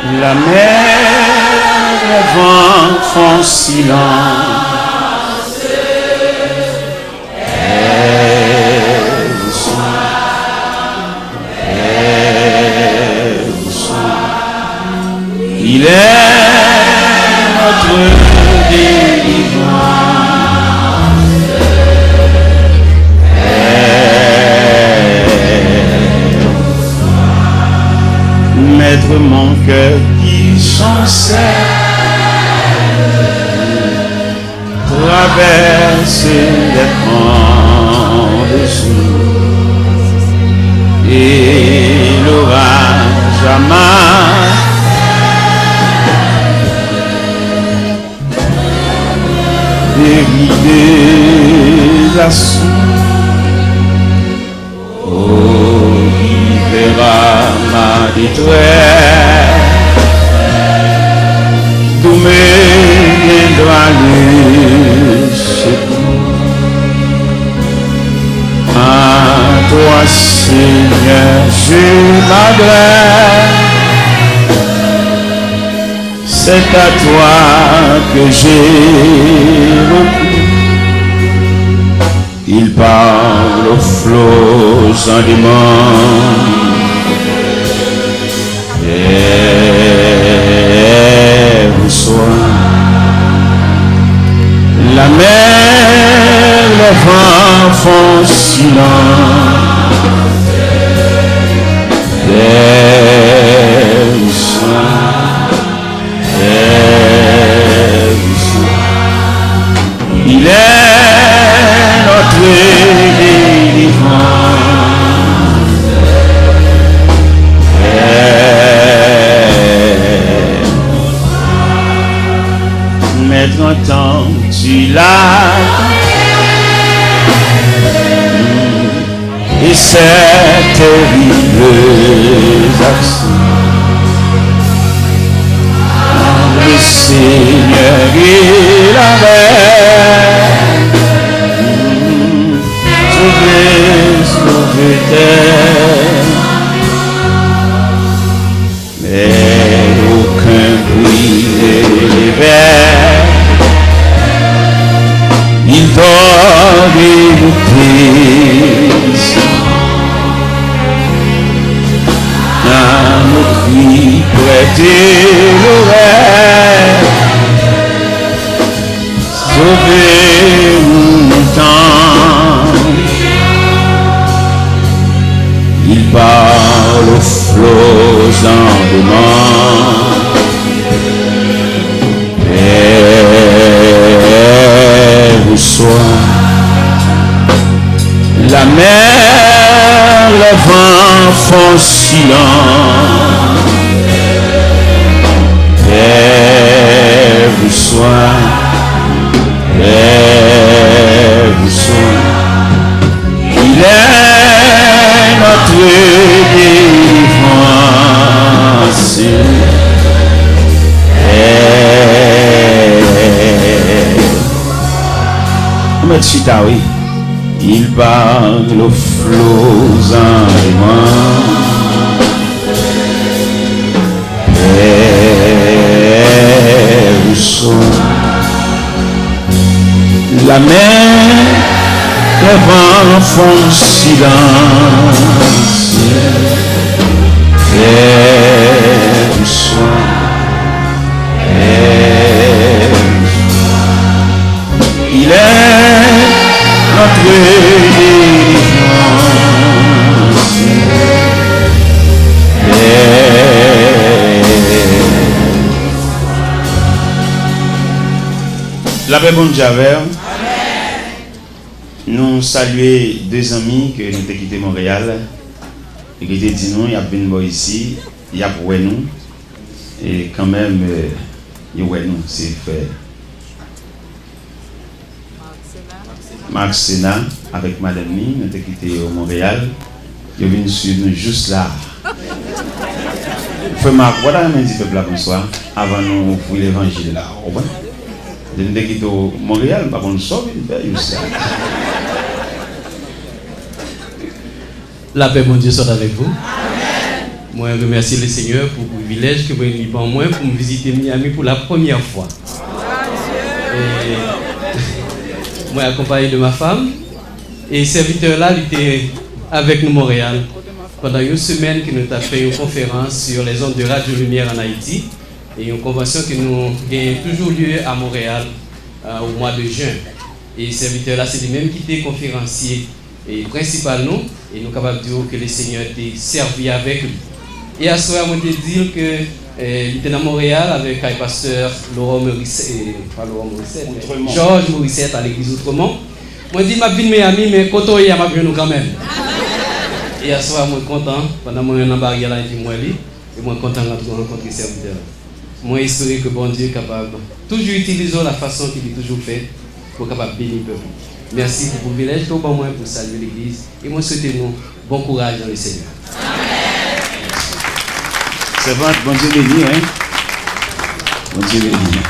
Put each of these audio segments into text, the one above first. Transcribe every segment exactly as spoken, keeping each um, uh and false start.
Lamè, lèvan fè silans. Pè, bonswa. Pè, bonswa. Il est notre délivrance. Pè, bonswa. Maître, mon cœur qui chancelle traverse les pans de jour et l'orage amasse des rideaux d'acier. Oh, qui verra ma détresse, d'où me viendra le secours? À toi, Seigneur, je m'adresse, c'est à toi que j'ai recours. Il parle aux flots en demandant des bonswa. La mer, les vents font silence. Des bonswa. Il est notre délivrance. Maître, entends-tu la et ces terribles actions. Le Seigneur est la mer, sauver, sauver terre. Mais aucun bruit ne réveille. Il dort et nous paisons. À nos cris prête l'oreille. Sauvez-nous tant. Il parle aux flots en demandant. Pè, bonswa. La mer, les vents font silence. Pè, bonswa. Pè, bonswa. Il est notre délivrance. Ou mèt chita, wi. Il parle aux flots en demandant. Pè, bonswa. La mer, les vents font silence. Pè, bonswa. Pè, bonswa. Il est notre délivrance. Lapè Bondye avè w. Nou salye de zanmi ke nou te kite Monreyal e ki te di nou y ap vin bò isi, y ap wè nou. E kanmenm, eh, yo wè nou, se frè Marc Sena avèk madanm li, nou te kite yo Monreyal. Yo vin swiv nou jous la. Frè Marc, ou pa ta renmen di pèp la bonswa avan nou ouvri levanjil la, ou konprann? Lè nou te kite w Monreyal, m pa konn sa w vin fè jous la. Lapè Bondye sot avèk vou. Mwen remèsye Lesenyè pou privilèj ke mwen li ban mwen pou m vizite Miami pou la premyè fwa. E mwen akonpaye de ma fam. E sèvitè la, li te avèk nou Monreyal pandan yon semèn ke nou t ap fè yon konferans sur les ondes de Radio Lumière en Haïti. E yon konvansyon ke nou genyen toujou lye a Monreyal, euh, au mois de juin. E sèvitè la, se li menm ki te konferansye e prensipal nou, e nou kapab di w ke Lesenyè te sèvi avèk li. E aswè a, mwen te di l ke, eh, li te nan Monreyal avèk kay pastè Laurent Morisset, eh, pa Laurent Morisset, men Georges Morisset a legliz Outremont. Mwen di l m ap vin Miami, men kote w ye a, m ap jwenn ou kanmenm. E aswè a, mwen kontan, pandan mwen nan baryè la, epi m wè li, e mwen kontan rankontre sèvitè la. Mwen espere ke Bondye kapab toujou itilize w la fason ke li toujou fè pou w kapab beni pèp ou. Mèsi pou privilèj ke w ban mwen pou salye legliz e mwen swete nou bon kouraj nan Lesenyè. Sèvant, Bondye beni, wi. Bondye beni.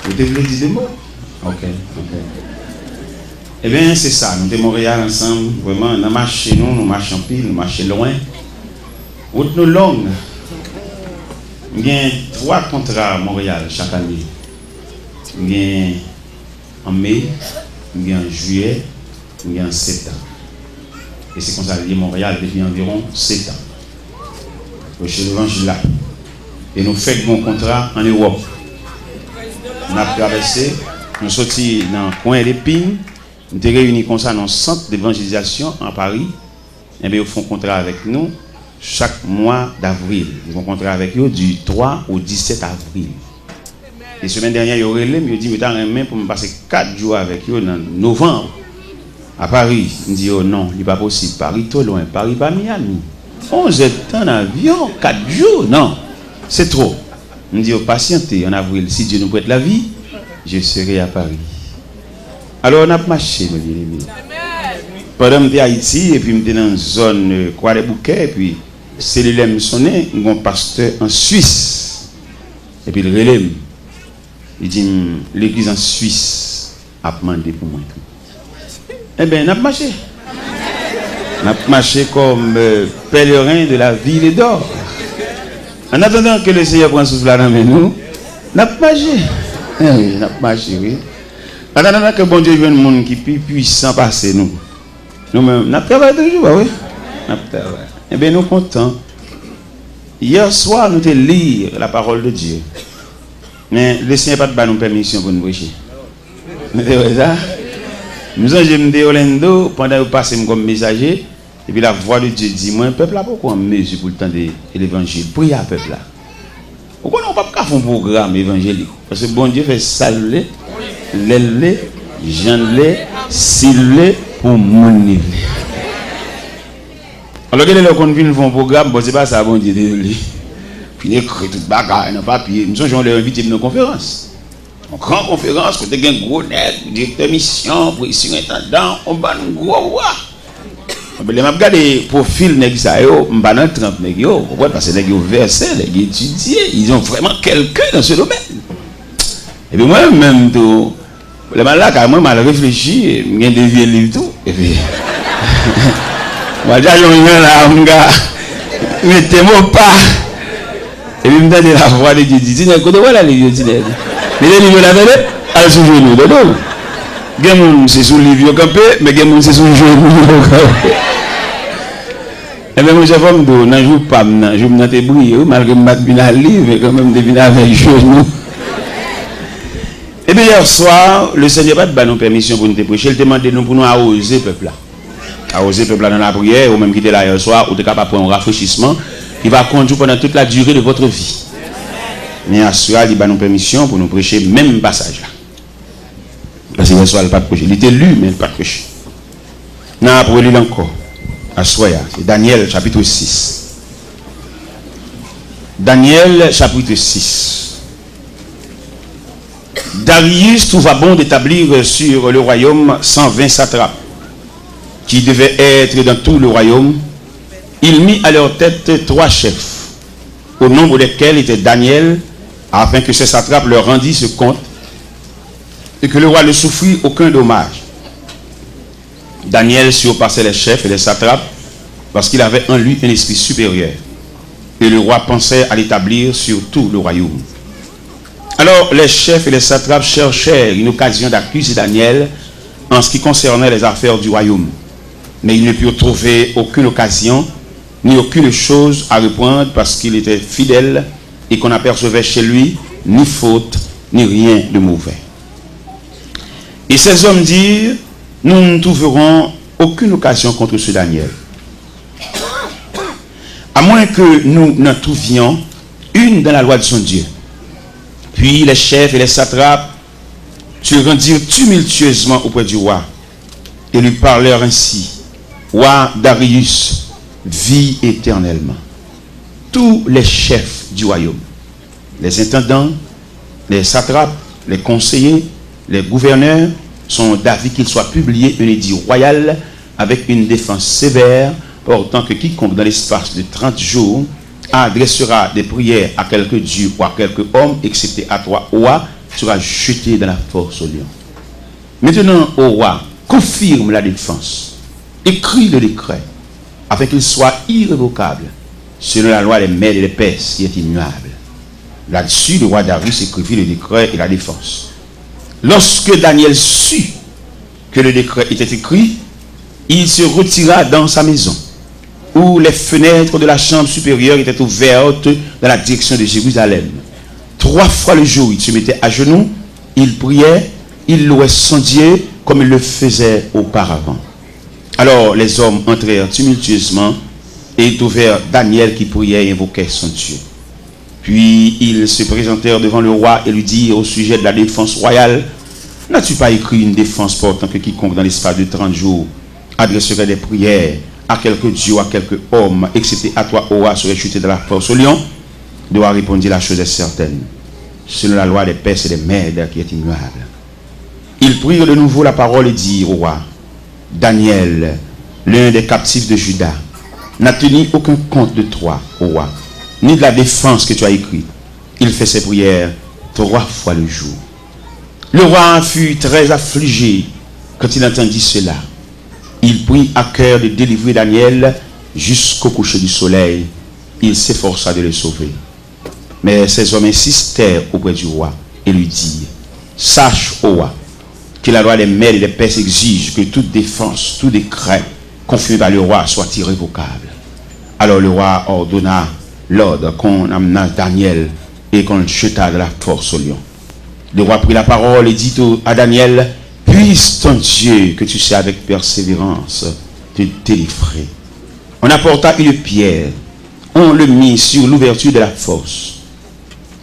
Ou te vle di de mo? Ok, ok. Ebyen, se sa, nou te Monreyal ansanm, vrèman, nan mache nou, nou mache anpil, nou mache lwen. Wout nou long. M gen twa kontra Monreyal chak ane. M gen an me, m gen an jiyè, m gen an septanm. E se konsa l ye Monreyal depi anviwon sèt an. Preche levanjil la. E nou fèk gen yon kontra ann Ewòp. N ap travèse, nou soti nan kwen Lepin, nou te reyini konsa nan yon sant devanjilizasyon an Pari. Enben, yo fè yon kontra avèk nou chak mwa davril. Nou fè yon kontra avèk yo di twa au disèt avril. E semèn dènyè, yo rele m, yo di m yo ta renmen pou m pase kat jou avèk yo nan novanm, a Pari. M di yo, "Non, li pa posib. Pari twò lwen. Pari pa Miami. Onz èdtan nan avyon, kat jou? Non, se twòp." M di yo, "Pasyante, an avril, si Dye nou prèt lavi, je serai à Paris." Alò, n ap mache, mes bien-aimés. Pandan m te Ayiti, epi m te nan zòn, euh, Kwadèboukè, epi selilè m sonnen, m gen yon pastè an Swis. Epi l rele m. Li di m, "Legliz an Swis ap mande pou mwen tou." Enben, n ap mache. N ap mache kòm, euh, pèleren de la ville d'or. An atandan ke Lesenyè pran souf la nan men nou, n ap mache. Eh wi, n ap mache, wi. An atandan ke Bondye jwenn moun ki pi pwisan pase nou, nou menm, n ap travay toujou, pa vre? N ap travay. Enben, nou kontan. Yè swa, nou te li la parole de Dieu. Men Lesenyè pa t ba nou pèmisyon pou n preche. Nou te wè sa? M sonje m te Orlando, pandan yo pase m kòm mesaje, epi la vwa de Dye di mwen, "Pèp la poko an mezi pou l tande levanjil. Priye a pèp la." Ou konnen, ou p ap ka fè yon pwogram evanjelik. Paske Bondye fè sa l vle, lè l vle, jan l vle, si l vle, pou moun li vle. Alò, gen lè lè w konn vin fè yon pwogram, bon, se pa sa Bondye te vle. Fin ekri tout bagay nan papye. M sonje yon lè yo envite m nan konferans. Yon gran konferans kote gen gwo nèg, direktè misyon, pre-, sirentandan, yon bann gwo wa. Lè m ap gade pwofil nèg sa yo, m pa nan tranp nèg yo, ou konprann, paske nèg yo vèse, nèg yo etidye, ils ont vraiment quelqu'un dans ce domaine. Epi mwen menm tou, lè m al lakay mwen, m al reflechi, m gen de vye liv tou, epi m al chache yon jan la, m ka mete mo pa. Epi m tande lavwa de Dye di, "Ti nèg, kote w al ale, vye ti nèg?" Mete liv yo la, tande, al sou jenou, tande w. Gen moun se sou liv yo kanpe, men gen moun se sou jenou yo kanpe. Enben, monchè, fò m di w, nan jou pa m nan, jou m nan te briye, wi, malgre m pa t vin a liv, men kanmenm m te vin avèk jenou. Epi, yè swa, Lesenyè pa t ba nou pèmisyon pou n te preche, l te mande nou pou nou awoze pèp la. Awoze pèp la nan lapriyè, ou menm ki te la yè swa, ou te kapab pran yon rafrechisman ki va kondui w pandan tout la durée de votre vie. Men aswè a, li ba nou pèmisyon pou nou preche menm pasaj la. Paske yè swa, l pa t preche. Li te li, men l pa t preche. N a ap reli l ankò. Aswè a, se Danyèl, chapit sis. Danyèl, chapit sis. Darius trouva bon d'établir sur le royaume cent vingt satrapes qui devaient être dans tout le royaume. Il mit à leur tête trois chefs, au nombre desquels était Daniel, afin que ces satrapes leur rendissent compte et que le roi ne souffrît aucun dommage. Daniel surpassait les chefs et les satrapes parce qu'il avait en lui un esprit supérieur. Et le roi pensait à l'établir sur tout le royaume. Alors les chefs et les satrapes cherchèrent une occasion d'accuser Daniel en ce qui concernait les affaires du royaume. Mais ils ne purent trouver aucune occasion, ni aucune chose à reprendre, parce qu'il était fidèle et qu'on n'apercevait chez lui ni faute, ni rien de mauvais. Et ces hommes dirent, nous ne trouverons aucune occasion contre ce Daniel, à moins que nous n'en trouvions une dans la loi de son Dieu. Puis les chefs et les satrapes se rendirent tumultueusement auprès du roi et lui parlèrent ainsi, Roi Darius, vis éternellement. Tous les chefs du royaume, les intendants, les satrapes, les conseillers, les gouverneurs sont d'avis qu'il soit publié un édit royal avec une défense sévère portant que quiconque dans l'espace de trente jours adressera des prières à quelque dieu ou à quelque homme, excepté à toi, roi, sera jeté dans la fosse au lion. Maintenant, ô roi, confirme la défense, écris le décret, afin qu'il soit irrévocable, selon la loi des Mèdes et des Perses qui est immuable. Là-dessus, le roi Darius écrivit le décret et la défense. Lorsque Daniel sut que le décret était écrit, il se retira dans sa maison, où les fenêtres de la chambre supérieure étaient ouvertes dans la direction de Jérusalem. Trois fois le jour, il se mettait à genoux, il priait, il louait son Dieu comme il le faisait auparavant. Alors les hommes entrèrent tumultueusement et trouvèrent Daniel qui priait et invoquait son Dieu. Puis ils se présentèrent devant le roi et lui dirent au sujet de la défense royale, n'as-tu pas écrit une défense portant que quiconque dans l'espace de trente jours adresserait des prières à quelque dieu ou à quelque homme, excepté à toi, ô roi, serait jeté dans la fosse au lion? Le roi répondit, la chose est certaine, selon la loi des Perses et des Mèdes qui est immuable. Ils prirent de nouveau la parole et dirent au roi, Daniel, l'un des captifs de Juda, n'a tenu aucun compte de toi, ô roi, ni de la défense que tu as écrite. Il fait ses prières trois fois le jour. Le roi fut très affligé quand il entendit cela. Il prit à cœur de délivrer Daniel jusqu'au coucher du soleil. Il s'efforça de le sauver. Mais ces hommes insistèrent auprès du roi et lui dirent, sache, ô roi, que la loi des Mèdes et des Perses exige que toute défense, tout décret confirmé par le roi soit irrévocable. Alors le roi ordonna l'ordre qu'on amena Daniel et qu'on le jeta dans la fosse au lion. Le roi prit la parole et dit au- à Daniel, puisse ton Dieu que tu sers avec persévérance te délivrer. On apporta une pierre, on le mit sur l'ouverture de la fosse.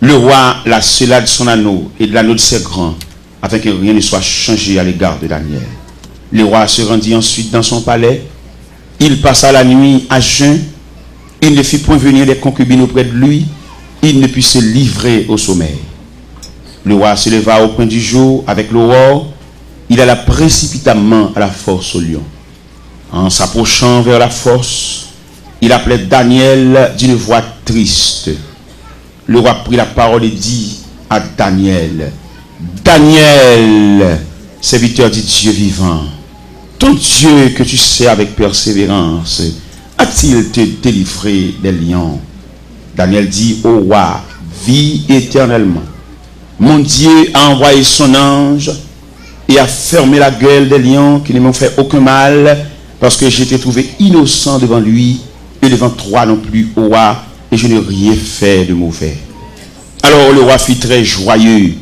Le roi la scella de son anneau et de l'anneau de ses grands, afin que rien ne soit changé à l'égard de Daniel. Le roi se rendit ensuite dans son palais. Il passa la nuit à jeun. Il ne fit point venir des concubines auprès de lui. Il ne put se livrer au sommeil. Le roi se leva au point du jour avec l'aurore. Il alla précipitamment à la fosse au lion. En s'approchant vers la fosse, il appelait Daniel d'une voix triste. Le roi prit la parole et dit à Daniel, Daniel, serviteur du Dieu vivant, ton Dieu que tu sers avec persévérance, a-t-il te délivré des lions? Daniel dit, ô roi, vis éternellement. Mon Dieu a envoyé son ange et a fermé la gueule des lions qui ne m'ont fait aucun mal, parce que j'ai été trouvé innocent devant lui et devant toi non plus, ô roi, et je n'ai rien fait de mauvais. Alors le roi fut très joyeux.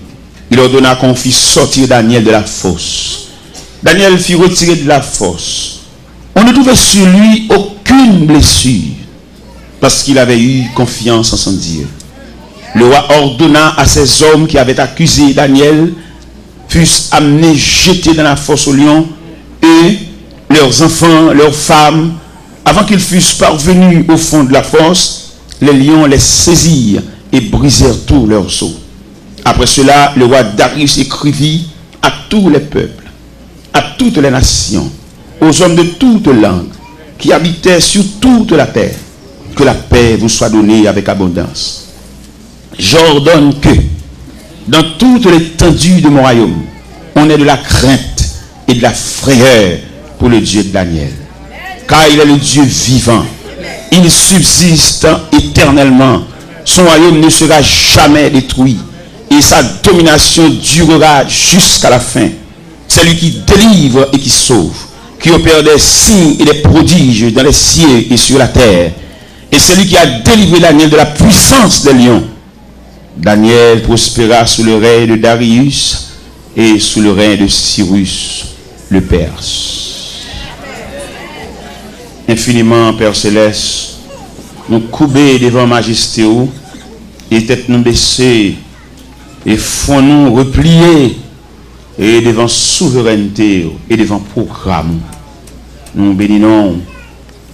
Il ordonna qu'on fît sortir Daniel de la fosse. Daniel fut retiré de la fosse. On ne trouvait sur lui aucune blessure, parce qu'il avait eu confiance en son Dieu. Le roi ordonna à ces hommes qui avaient accusé Daniel fussent amenés jetés dans la fosse aux lions, et leurs enfants, leurs femmes, avant qu'ils fussent parvenus au fond de la fosse, les lions les saisirent et brisèrent tous leurs os. Après cela, le roi Darius écrivit à tous les peuples, à toutes les nations, aux hommes de toute langue qui habitaient sur toute la terre, que la paix vous soit donnée avec abondance. J'ordonne que, dans toute l'étendue de mon royaume, on ait de la crainte et de la frayeur pour le Dieu de Daniel. Car il est le Dieu vivant. Il subsiste et éternellement. Son royaume ne sera jamais détruit et sa domination durera jusqu'à la fin. C'est lui qui délivre et qui sauve, qui opère des signes et des prodiges dans les cieux et sur la terre. Et c'est lui qui a délivré Daniel de la puissance des lions. Daniel prospéra sous le règne de Darius et sous le règne de Cyrus le Perse. Infiniman, Pè Selès, nou koube devan majeste w, e tèt nou bese, e fwon nou repliye, e devan souverènte w, e devan pwogram w. Nou beni non w.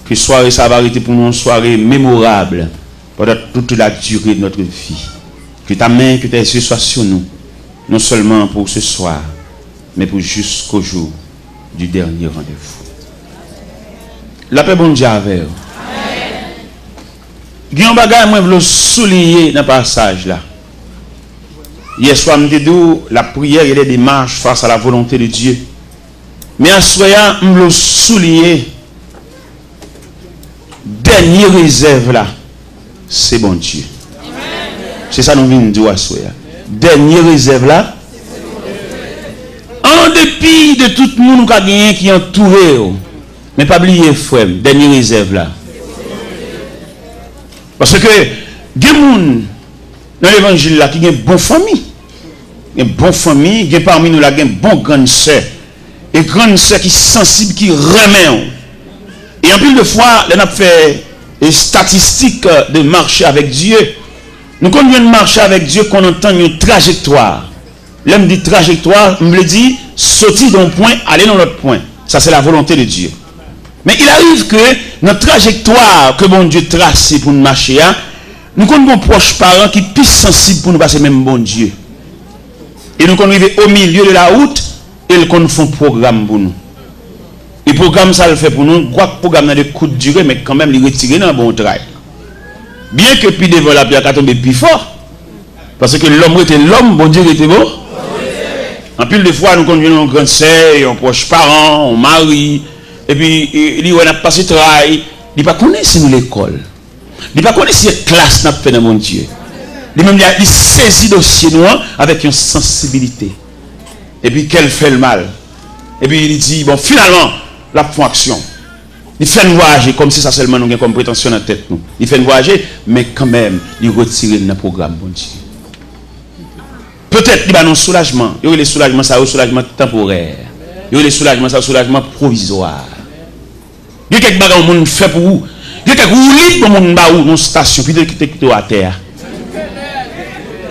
Ke sware sa a va rete pou nou yon sware memorab pendant toute la durée de notre vie. Que ta main, que tes yeux soient sur nous, non seulement pour ce soir, mais pour jusqu'au jour du dernier rendez-vous. Lapè Bondye avè w. Gen yon bagay mwen vle w souliye nan pasaj la. Yè swa m te di w, la prière est des démarches face à la volonté de Dieu. Men aswè a, m vle w souliye dènye rezèv la, se Bondye. Se sa nou vin di w aswè a. Dènye rezèv la, an depi de tout moun ou ka genyen ki antoure w, men pa bliye, frè m, dènye rezèv la. Paske gen moun nan levanjil la ki gen bon fanmi. Gen bon fanmi, gen pami nou la, gen bon grann sè. E grann sè ki sansib, ki renmen w. E anpil de fwa, lè n ap fè estatistik de mache avèk Dye, nou konn jwenn mache avèk Dye konn antann yon trajektwa. Lè m di trajektwa, m vle di soti de yon pwen, ale nan lòt pwen. Sa se la volonte de Dye. Men il arrive ke nan trajektwa ke Bondye trase pou n mache a, nou konn gen pwòch paran ki pi sansib pou nou pase menm Bondye. E nou konn rive o milye de la wout, e l konn fè yon pwogram pou nou. E pwogram sa l fè pou nou, kwak pwogram nan de kout dire, men kanmenm li retire nan bon tray. Byen ke pi devan lapli a ka tonbe pi fò, paske lòm rete lòm, Bondye rete bon. Anpil de fwa, nou konn jwenn yon grann sè, yon pwòch paran, yon mari, epi e, li wè n ap pase tray, li pa konnen si nou lekòl. Li pa konnen si se klas n ap fè nan Bondye. Li menm, li, li sezi dosye nou an avèk yon sansibilite. Epi kè l fè l mal. Epi li di, bon, finalman, l ap fè yon aksyon. Li fè n vwayaje, kòmsi sa sèlman nou gen kòm pretansyon nan tèt nou. Li fè n vwayaje, men kanmenm, li retire n nan pwogram Bondye. Petèt li ba nou soulajman. Yo rele soulajman sa yo soulajman tanporè. Yo rele soulajman sa yo soulajman pwovizwa. Gen kèk bagay yon moun fè pou ou. Gen kèk woulib yon moun ba ou nan stasyon, pi te kite, kite w atè a.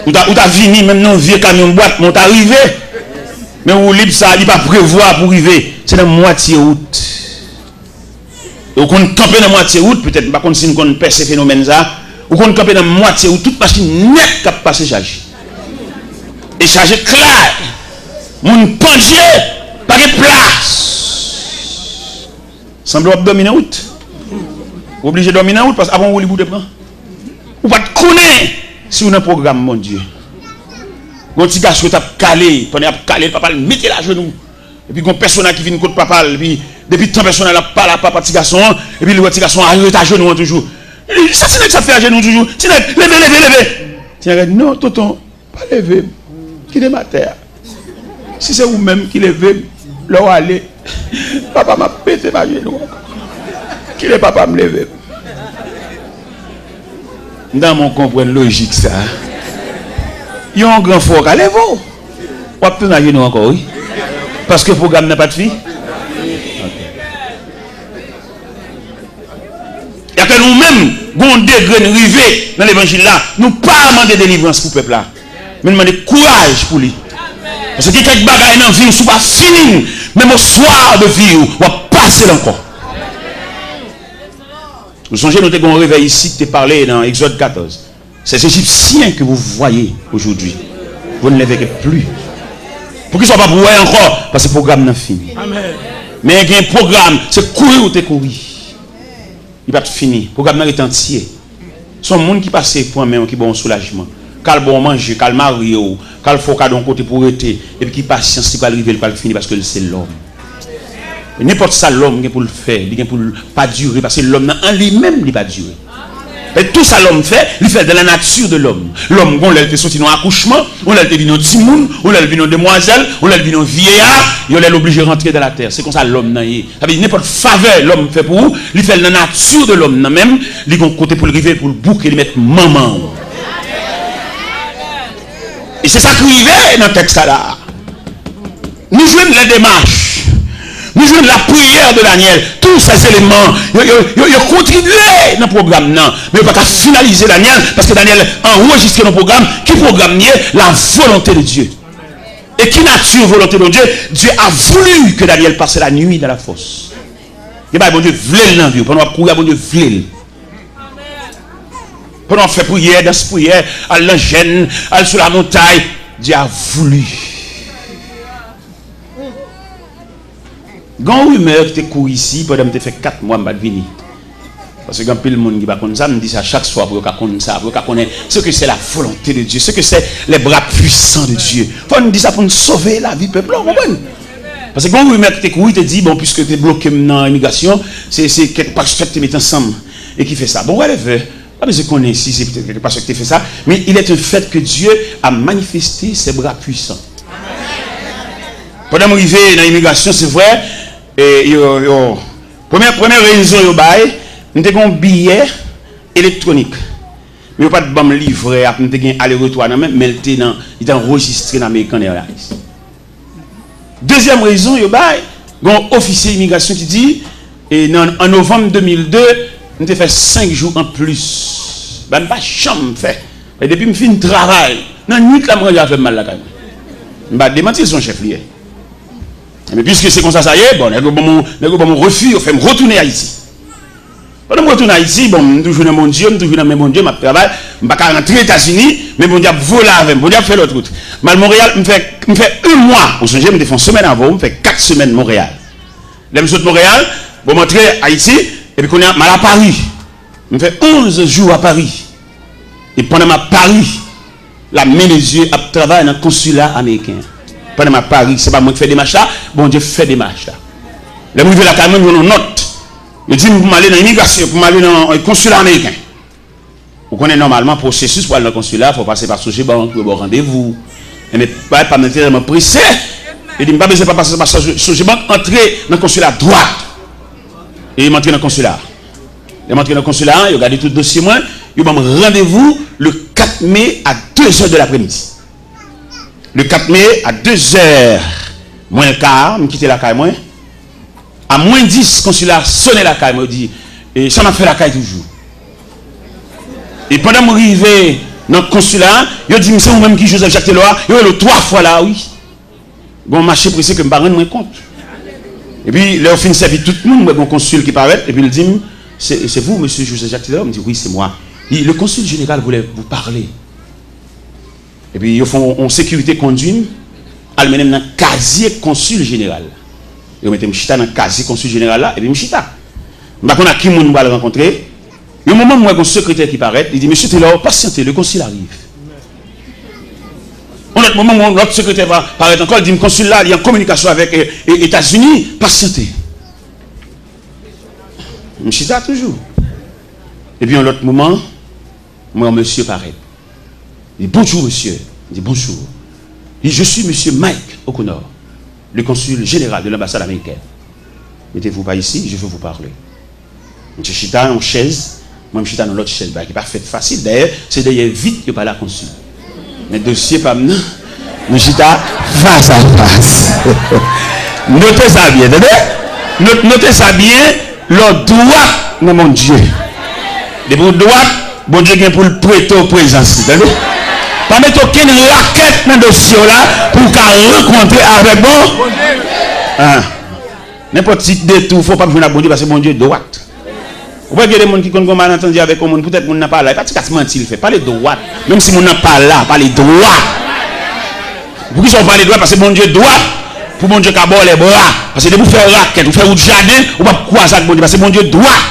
Ou ta, ou ta vini menm nan yon vye kamyon bwat, men w ta rive. Men woulib sa, li pa prevwa pou rive. Se nan mwatye wout. E ou konn kanpe nan mwatye wout, petèt, m pa konn si n konn pèse fenomèn sa. Ou konn kanpe nan mwatye wout, tout machin nèt k ap pase chaje. E chaje klay. Moun pandye, pa gen plas. Sanble w ap dòmi nan wout. Ou oblije dòmi nan wout, paske apre yon woulib ou te pran. Ou pa t konnen si w nan pwogram Bondye. Gon ti gason yo t ap kale, pandan y ap kale, papa l mete l ajenou. Epi gon pèsona ki vin kot papa l, epi depi tan pèsona l ap pale a papa ti gason an, epi li wè ti gason an ret ajenou an toujou. Li di, sa ti nèg sa ap fè ajenou toujou? Ti nèg, leve, leve, leve! Ti nèg la di, non, tonton, pa leve m. Kite m atè a. Si se ou menm ki leve m, lè w ale, papa m ap pete m ajenou ankò. Kite papa m leve m. M ta renmen w konprann lojik sa a. Yon gran frè w ka leve w. W ap tounen ajenou ankò, wi. Paske pwogram nan pa t fi. Yake nou menm, gon degre n rive nan levanjil la, nou pa mande delivrans pou pèp la. Men n mande kouraj pou li. Paske gen kèk bagay nan vi w, si w pa fini l, menm au soir de vi w, w ap pase l ankò. Ou sonje nou te gen yon revèy isi ki te pale nan Egzòd katòz. Ces Égyptiens que vous voyez aujourd'hui, vous ne les verrez plus. Poukisa w p ap wè ankò? Paske pwogram nan fini. Men gen pwogram, se kouri ou te kouri. Li pa t fini. Pwogram nan rete antye. Se yon moun ki pase pran men w, ki ba w yon soulajman. K al ba w manje, k al marye w, k al fè w kado yon kote pou w rete, epi ki pasyans li pral rive, li pral fini paske l se lòm. Nenpòt sa lòm gen pou l fè, li gen pou l pa dire, paske lòm nan an li menm, li pa dire. P E tou sa lòm fè, li fè l dans la nature de l'homme. Lòm, gon lè l te soti nan akouchman, yon lè l te vin yon timoun, yon lè l vin yon demwazèl, yon lè l vin yon vyeya, yon lè l oblije rantre dans la terre. Se konsa lòm nan ye. Sa vle di, nenpòt favè lòm fè pou ou, li fè l nan nature de l'homme nan menm, li gon kote pou l rive, pou l bouke, li mèt manman w. E se sa k rive nan tèks sa la. Nou jwenn les démarches. Nou jwenn la prière de Daniel. Tous ces éléments, yo, yo, yo, yo kontribye nan pwogram nan. Men yo pa ka finalize Daniel, paske Daniel anrejistre nan pwogram. Ki pwogram li ye? La volonté de Dieu. Et qui nature volonté de Dieu? Dieu a voulu que Daniel passe la nuit dans la fosse. Gen bagay Bondye vle l nan vi w. Pandan w ap kouri a, Bondye vle l. Pandan w ap fè priyè, dans priyè, al nan jèn, al sou lamontay, Dieu a voulu. Gen yon rimè ki te kouri isi pandan m te fè kat mwa m pa t vini. Paske gen anpil moun ki pa konn sa, m di sa chak swa pou yo ka konn sa, pou yo ka konnen ce que c'est la volonté de Dieu, ce que c'est les bras puissants de Dieu. Fò n di sa pou n sove lavi pèp la, w konprann? Paske gen yon rimè ki te kouri, te di, bon, piske yo te bloke m nan imigrasyon, se, se kèk pastè ki te met ansanm e ki fè sa. Bon, whatever. Pa bezwen konnen si se petèt kèk pastè ki te fè sa, men il est un fait que Dieu a manifesté ses bras puissants. Pandan m rive nan imigrasyon, se vre, e yo, yo, premye, premye rezon yo bay, m te gen yon biyè elektwonik. Men yo pa t ban m livrè a, m te gen ale retou a nan men m, men l te nan, li te anrejistre nan American Airlines. Dezyèm rezon yo bay, gen yon ofisye imigrasyon ki di, e nan, an novanm de mil de, m te fè senk jou anplis. Bagay m pa janm fè. E depi m fin travay, nan nuit la, m ranje afè m m al lakay mwen. M pa demanti l, se yon chèf li ye. Men piske se konsa sa ye, bon, nèg yo ban m, nèg yo ban m refi, yo fè m retounen Ayiti. Pandan m retounen Ayiti, bon, m toujou nan Bondye, m toujou nan men Bondye, m ap travay, m pa ka rantre Etazini, men Bondye ap voye avè m, Bondye ap fè lòt wout. M al Monreyal, m fè, m fè yon mwa, ou sonje, m te fè yon semèn avè w, m fè kat semèn Monreyal. Lè m sot Monreyal, bon, m antre Ayiti, epi kounye a, m al a Pari. M fè onz jou a Pari. E pandan m ap Pari, la men de Dye ap travay nan konsila ameriken an. Pandan m ap Pari, se pa mwen ki fè demach la, Bondye fè demach la. Lè m rive lakay mwen, m jwenn yon nòt. Yo di m pou m ale nan imigrasyon, pou m ale nan, euh, konsila ameriken. Ou konnen nòmalman pwosesis pou al nan konsila, fò w pase pa Sogebank, pou yo ba w randevou. Enben, bagay pa m nan te tèlman prese. Yo di m pa bezwen pa pase pa Soge-, Sogebank, antre nan konsila dwat. E m antre nan konsila. Lè m antre nan konsila a, yo gade tout dosye mwen, yo ban m randevou le kat me a de zè de lapremidi. Le kat me a de zè mwens le ka, m kite lakay mwen. A mwens dis, konsila a sonnen lakay mwen, yo di, "E sa n ap fè lakay toujou?" E pandan m rive nan konsila a, yo di m, "Se ou menm ki Joseph Jacques Thelor a?" Yo rele w twa fwa la, wi. Gon mache prese ke m pa rann mwen kont. Epi, lè yo fin sèvi tout moun, m wè gon konsil ki parèt, epi l di m, "C'est, c'est vous, monsieur Joseph Jacques Thelor?" M di, "Oui, c'est moi." Li, "Le consul général voulait vous parler." Epi, yo fè yon, yon sekirite kondui m, al mennen m nan kazye konsil jeneral la. Yo mete m chita nan kazye konsil jeneral la, epi m chita. M pa konn ak ki moun m pral rankontre. Yon moman, m wè gon sekretè ki parèt, li di, "Monsieur Thelor, patientez, le consul arrive." Yon lòt moman, yon lòt sekretè pa-, parèt ankò, li di m, "Konsil la, li an kominikasyon avèk, e, e, Etazini, patientez." M chita toujou. Epi yon lòt moman, m wè yon mesye parèt. Li di, "Bonjour, monsieur." M di, "Bonjour." Li di, "Je suis monsieur Mike O'Connor, le consul général de l'ambassade américaine. Mettez-vous par ici, je veux vous parler." Misye chita nan yon chèz, mwen m chita nan lòt chèz. Bagay ki pa fèt fasil. Dayè, se dèyè vit yo pale a konsil. Men dosye pa m nan, nou chita fas a fas. Note sa byen, tande? Note, note sa byen, lè w dwat nan Bondye. Depi w dwat, Bondye gen pou l prete w prezans li, tande? Pa mete okenn rakèt nan dosye w la pou w ka rankontre avèk bon. Ah. Nenpòt ti detou w fè, w p ap jwenn ak Bondye, paske Bondye dwat. Ou wè gen de moun ki konn gen malantandi avèk yon moun, poutèt moun nan pa la, e pa ti kras manti l fè. Pale dwat. Menm si moun nan pa la, pale dwat. Poukisa w pale dwat? Paske Bondye dwat, pou Bondye ka ba w lèbra. Paske depi w fè rakèt, ou fè wout jaden, ou p ap kwaze ak Bondye, paske Bondye dwat.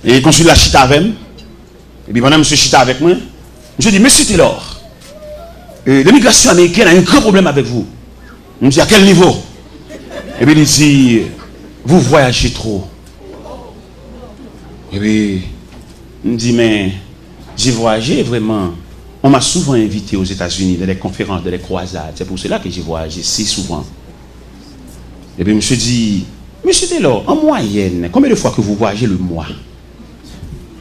E konsil la chita avè m. Epi pandan misye chita avèk mwen, misye di, "Monsieur Thelor, euh, l'immigration américaine a un grand problème avec vous." M di, "À quel niveau?" Epi li di, "Vous voyagez trop." Epi, M di, mais j'ai voyagé vraiment. On m'a souvent invité aux États-Unis dans des conférences, dans des croisades. C'est pour cela que j'ai voyagé si souvent. Et puis, monsieur dit, Monsieur Taylor, en moyenne, combien de fois que vous voyagez le mois?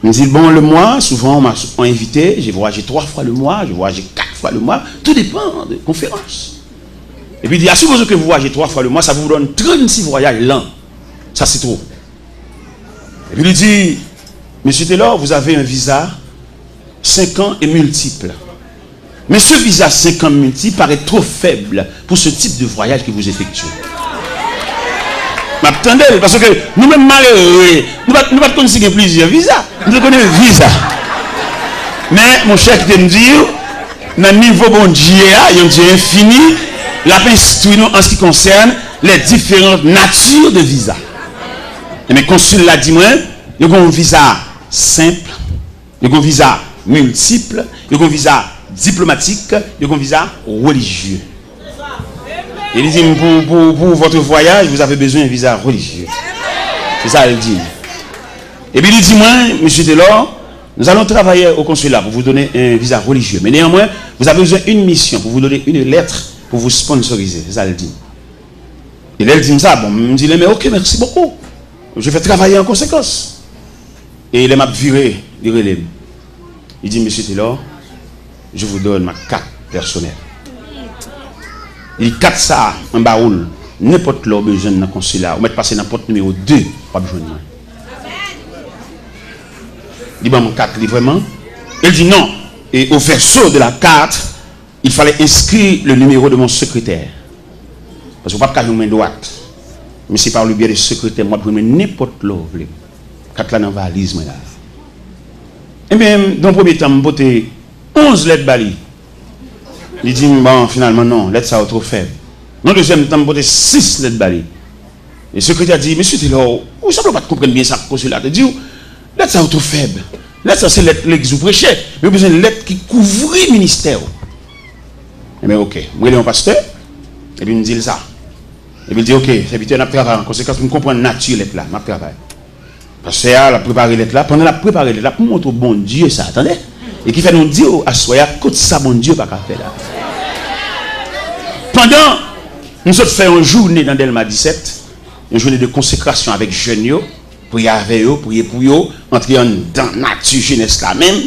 M di, bon, le mois, souvent, on m'a souvent invité, j'ai voyagé trois fois le mois, j'ai voyagé quatre fois le mois, tout dépend de conférences. Et puis, il dit, à supposer que vous voyagez trois fois le mois, ça vous donne trente-six voyages l'an. Ça, c'est trop. Et puis, il dit, Monsieur Taylor, vous avez un visa cinq ans et multiple. Mais ce visa cinq ans multiple paraît trop faible pour ce type de voyage que vous effectuez. M ap tande l, paske nou menm malere, nou pa, nou pa t konn si gen plizyè viza. Nou te konnen viza. Men, monchè, kite m di w, nan nivo Bondye a, yon Dye enfini, l ap enstwi nou an ce qui concerne les différentes natures de visa. Ebyen, konsil la di mwen, yo gen yon viza senp, yo gen yon viza miltip, yo gen yon viza diplomatik, yo gen yon viza relijye. E li di m, pour, pour, pour votre voyage, vous avez besoin d'un visa religieux. Se sa l di m. Epi li di mwen, Monsieur Taylor, nous allons travailler au consulat pour vous donner un visa religieux. Mais néanmoins, vous avez besoin d'une mission pour vous donner une lettre pour vous sponsoriser. Se sa l di. E lè l di m sa, bon, m di, mais ok, merci beaucoup. Je vais travailler en conséquence. E lè m ap vire, li rele m. Li di, Monsieur Taylor, je vous donne ma carte personnelle. Li di, kat sa a, anba ou l, nenpòt lè w bezwen m nan konsila a, ou mèt pase nan pòt nimewo de, w ap jwenn mwen. Li ban m kat li vrèman. E l di, non. Et au verso de la carte, il fallait inscrire le numéro de mon secrétaire. Paske w p ap ka jwenn mwen dwat. Men se par le biais de sekretè m w ap jwenn mwen nenpòt lè w vle. Kat la nan valiz mwen la. Ebyen, nan premye tan, m pote onz lèt ba li. Li di m, bon, finalman, non, lèt sa yo twò fèb. Nan dezyèm tan, m pote sis lèt ba li. E sekretè a di, Mesye Taylor, ou sanble w pa t konprann byen sa konsila te di w. Lèt sa yo twò fèb. Lèt sa se lèt legliz ou preche, men yo bezwen lèt ki kouvri ministè w. Ebyen, ok. M rele yon pastè, epi m di l sa. Epi l di, ok, sèvitè, n ap travay an konsekans, m konprann nati lèt la, m ap travay. Pastè a, l ap prepare lèt la. Pandan l ap prepare lèt la, pou m montre w Bondye sa, tande. E ki fè nou di w aswè a, kot sa Bondye pa ka fè la. Pandan m sot fè yon jounen nan Dèlma disèt, yon jounen de konsekrasyon avèk jèn yo, priye avè yo, priye pou yo, antre anndan nati jenès la menm.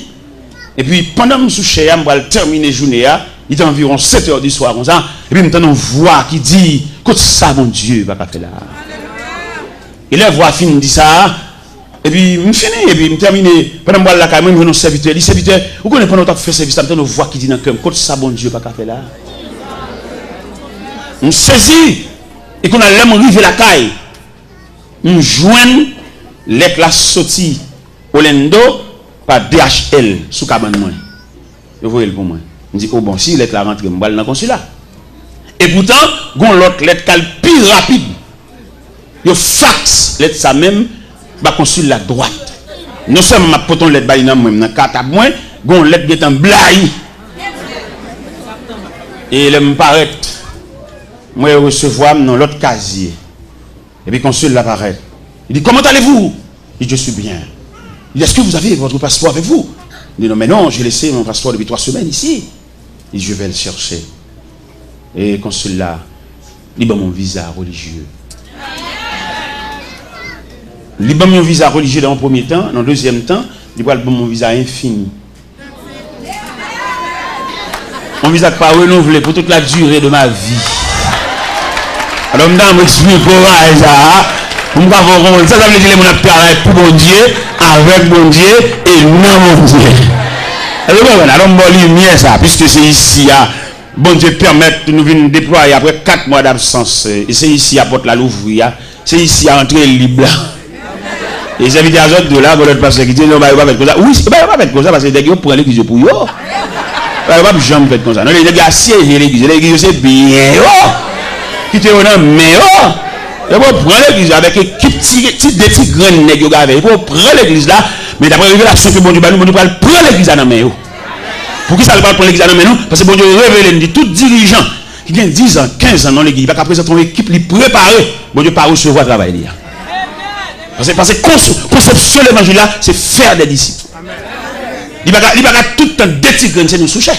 Epi, pandan m sou chè a, m pral tèmine jounen an, li te anviwon sèt è di swa konsa, epi m tande yon vwa ki di, kot sa Bondye pa ka fè la. E lè vwa fin di sa, epi m fini, epi m tèmine, pandan m pral lakay mwen, m jwenn yon sèvitè, li, sèvitè, ou konnen pandan w t ap fè sèvis la, m tande yon vwa ki di nan kè m, kot sa Bondye pa ka fè la. M sezi, e kounye a lè m rive lakay, m jwenn lèt la soti Orlando pa D H L sou kabann mwen. Yo voye l pou mwen. M di, o bon, si lèt la rantre, m pral nan konsila. E poutan, gon lòt lèt k al pi rapid. Yo faks lèt sa menm ba konsil la dwat. Non sèlman m ap pote yon lèt ba li nan men m, nan katab mwen, gon lèt gentan blayi. E lè m parèt, m wè yo resevwa m nan lòt kazye. Epi konsil la parèt. Li di, comment allez-vous? Li di, je suis bien. Li di, est-ce que vous avez votre passeport avec vous? Li di, non, mais non, j'ai laissé mon passeport depuis trois semaines ici. Li di, je vais le chercher. E konsil la, li ban m yon viza relijye. Li ban m yon viza relijye nan yon premye tan, nan yon dezyèm tan, li pral ban m yon viza enfini. Yon viza k pa renouvle pour toute la durée de ma vie. Alò, m ta renmen eksprime kouraj sa a, pou m ka fè w konprann sa sa vle di lè moun ap travay pou Bondye, avèk Bondye, e nan Bondye. Èske w konprann? Alò, m ba w limyè sa a, piske se isi a, Bondye pèmèt nou vin deplwaye apre kat mwa dabsans, e se isi a pòt la louvri a. Se isi a antre lib la. E sèvitè a sot di w la, gon lòt pastè ki di, non, bagay yo pa fèt konsa. Wi, bagay yo pa fèt konsa, paske nèg yo pran legliz yo pou yo. Bagay yo p ap janm fèt konsa. Non, nèg yo asyeje legliz yo, legliz yo se byen yo. Kite yo nan men yo. Yo pral pran legliz la avèk ekip ti, ti de ti grenn nèg yo gen avè yo. Yo pral pran legliz la, men daprè revelasyon ke Bondye ba nou, Bondye pral pran legliz la nan men yo. Poukisa l pral pran legliz la nan men nou? Paske Bondye revele n di tout dirijan ki gen diz an, kenz an nan legliz, li pa ka prezante yon ekip li prepare, Bondye pa resevwa travay li a. Paske, paske kons-, konsepsyon levanjil la, se faire des disciples. Li pa ka, li pa ka tout tan detire n, se nou sou chè.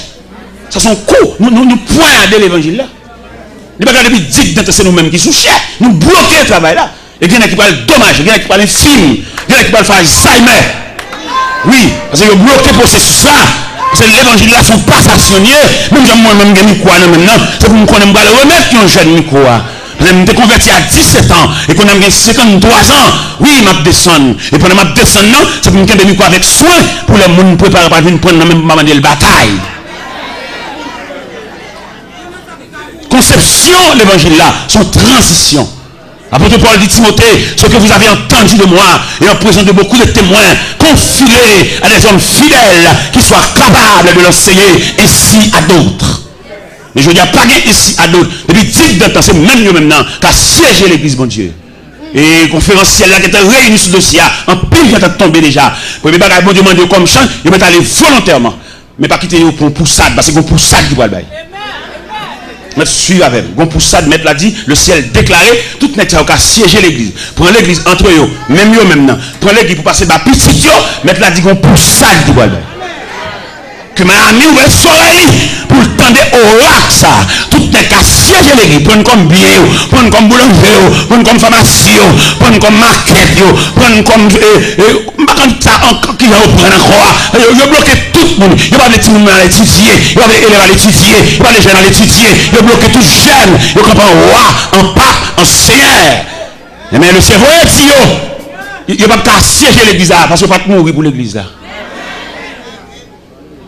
Sa se yon kou. Nou, nou, nou pwayade levanjil la. Li pa ka depi digdantan se nou menm ki sou chè. Nou bloke travay la. E gen nèg ki pral domaje, gen nèg ki pral enfim, gen nèg ki pral fè Alzheimer. Wi, paske yo bloke pwosesis la. Paske levanjil la se yon pasasyon li ye. Menm jan mwen menm gen mikwo a nan men m nan, se pou m konnen m pral remèt yon jèn mikwo a. Paske m te konvèti a disèt an, e kounye a m gen senkanntwa zan. Wi, m ap desann. E pandan m ap desann nan, se pou m kenbe mikwo avèk swen, pou lè moun prepare pral vin pran nan men m, m pa mande l batay. Konsepsyon levanjil la, se yon tranzisyon. Apôtre Paul dit, Timothée, ce que vous avez entendu de moi et en présence de beaucoup de témoins, confie-le à des hommes fidèles qui soient capables de l'enseigner ainsi à d'autres. Men jodi a, pa gen ainsi à d'autres. Depi digdantan, se menm yo menm nan ka syeje legliz Bondye. E konferansyèl la gentan reyini sou dosye a. Anpil gentan tonbe deja. Premye bagay Bondye mande yo kòm chan, yo mèt ale volontèman. Men pa kite yo pran pousad, paske gon pousad ki pral bay. Mèt swiv avè m. Gon pousad, mèt la di, le ciel déclaré, tout nèg sa yo ka syeje legliz. Pran legliz antre yo, menm yo menm nan. Pran legliz pou pase ba pitit yo, mèt la di gon pousad ki pral bay. Ke Miami ouvè zòrèy li pou l tande orak sa. Tout nèg ka syeje legliz, pran kòm byen yo, pran kòm boulanje yo, pran kòm famasi yo, pran kòm makèt yo, pran kòm, e, e, m pa konn sa ankò, kijan yo pran ankò a. Yo, yo bloke tout moun. Yo pa vle timoun al etidye, yo pa vle elèv al etidye, yo pa vle jèn al etidye. Yo bloke tout jèn. Yo kanpe an wa, an pap, an senyè. Enben, le Senyè voye di yo, yo, yo p ap ka syeje legliz la, paske yo pa t mouri pou legliz la.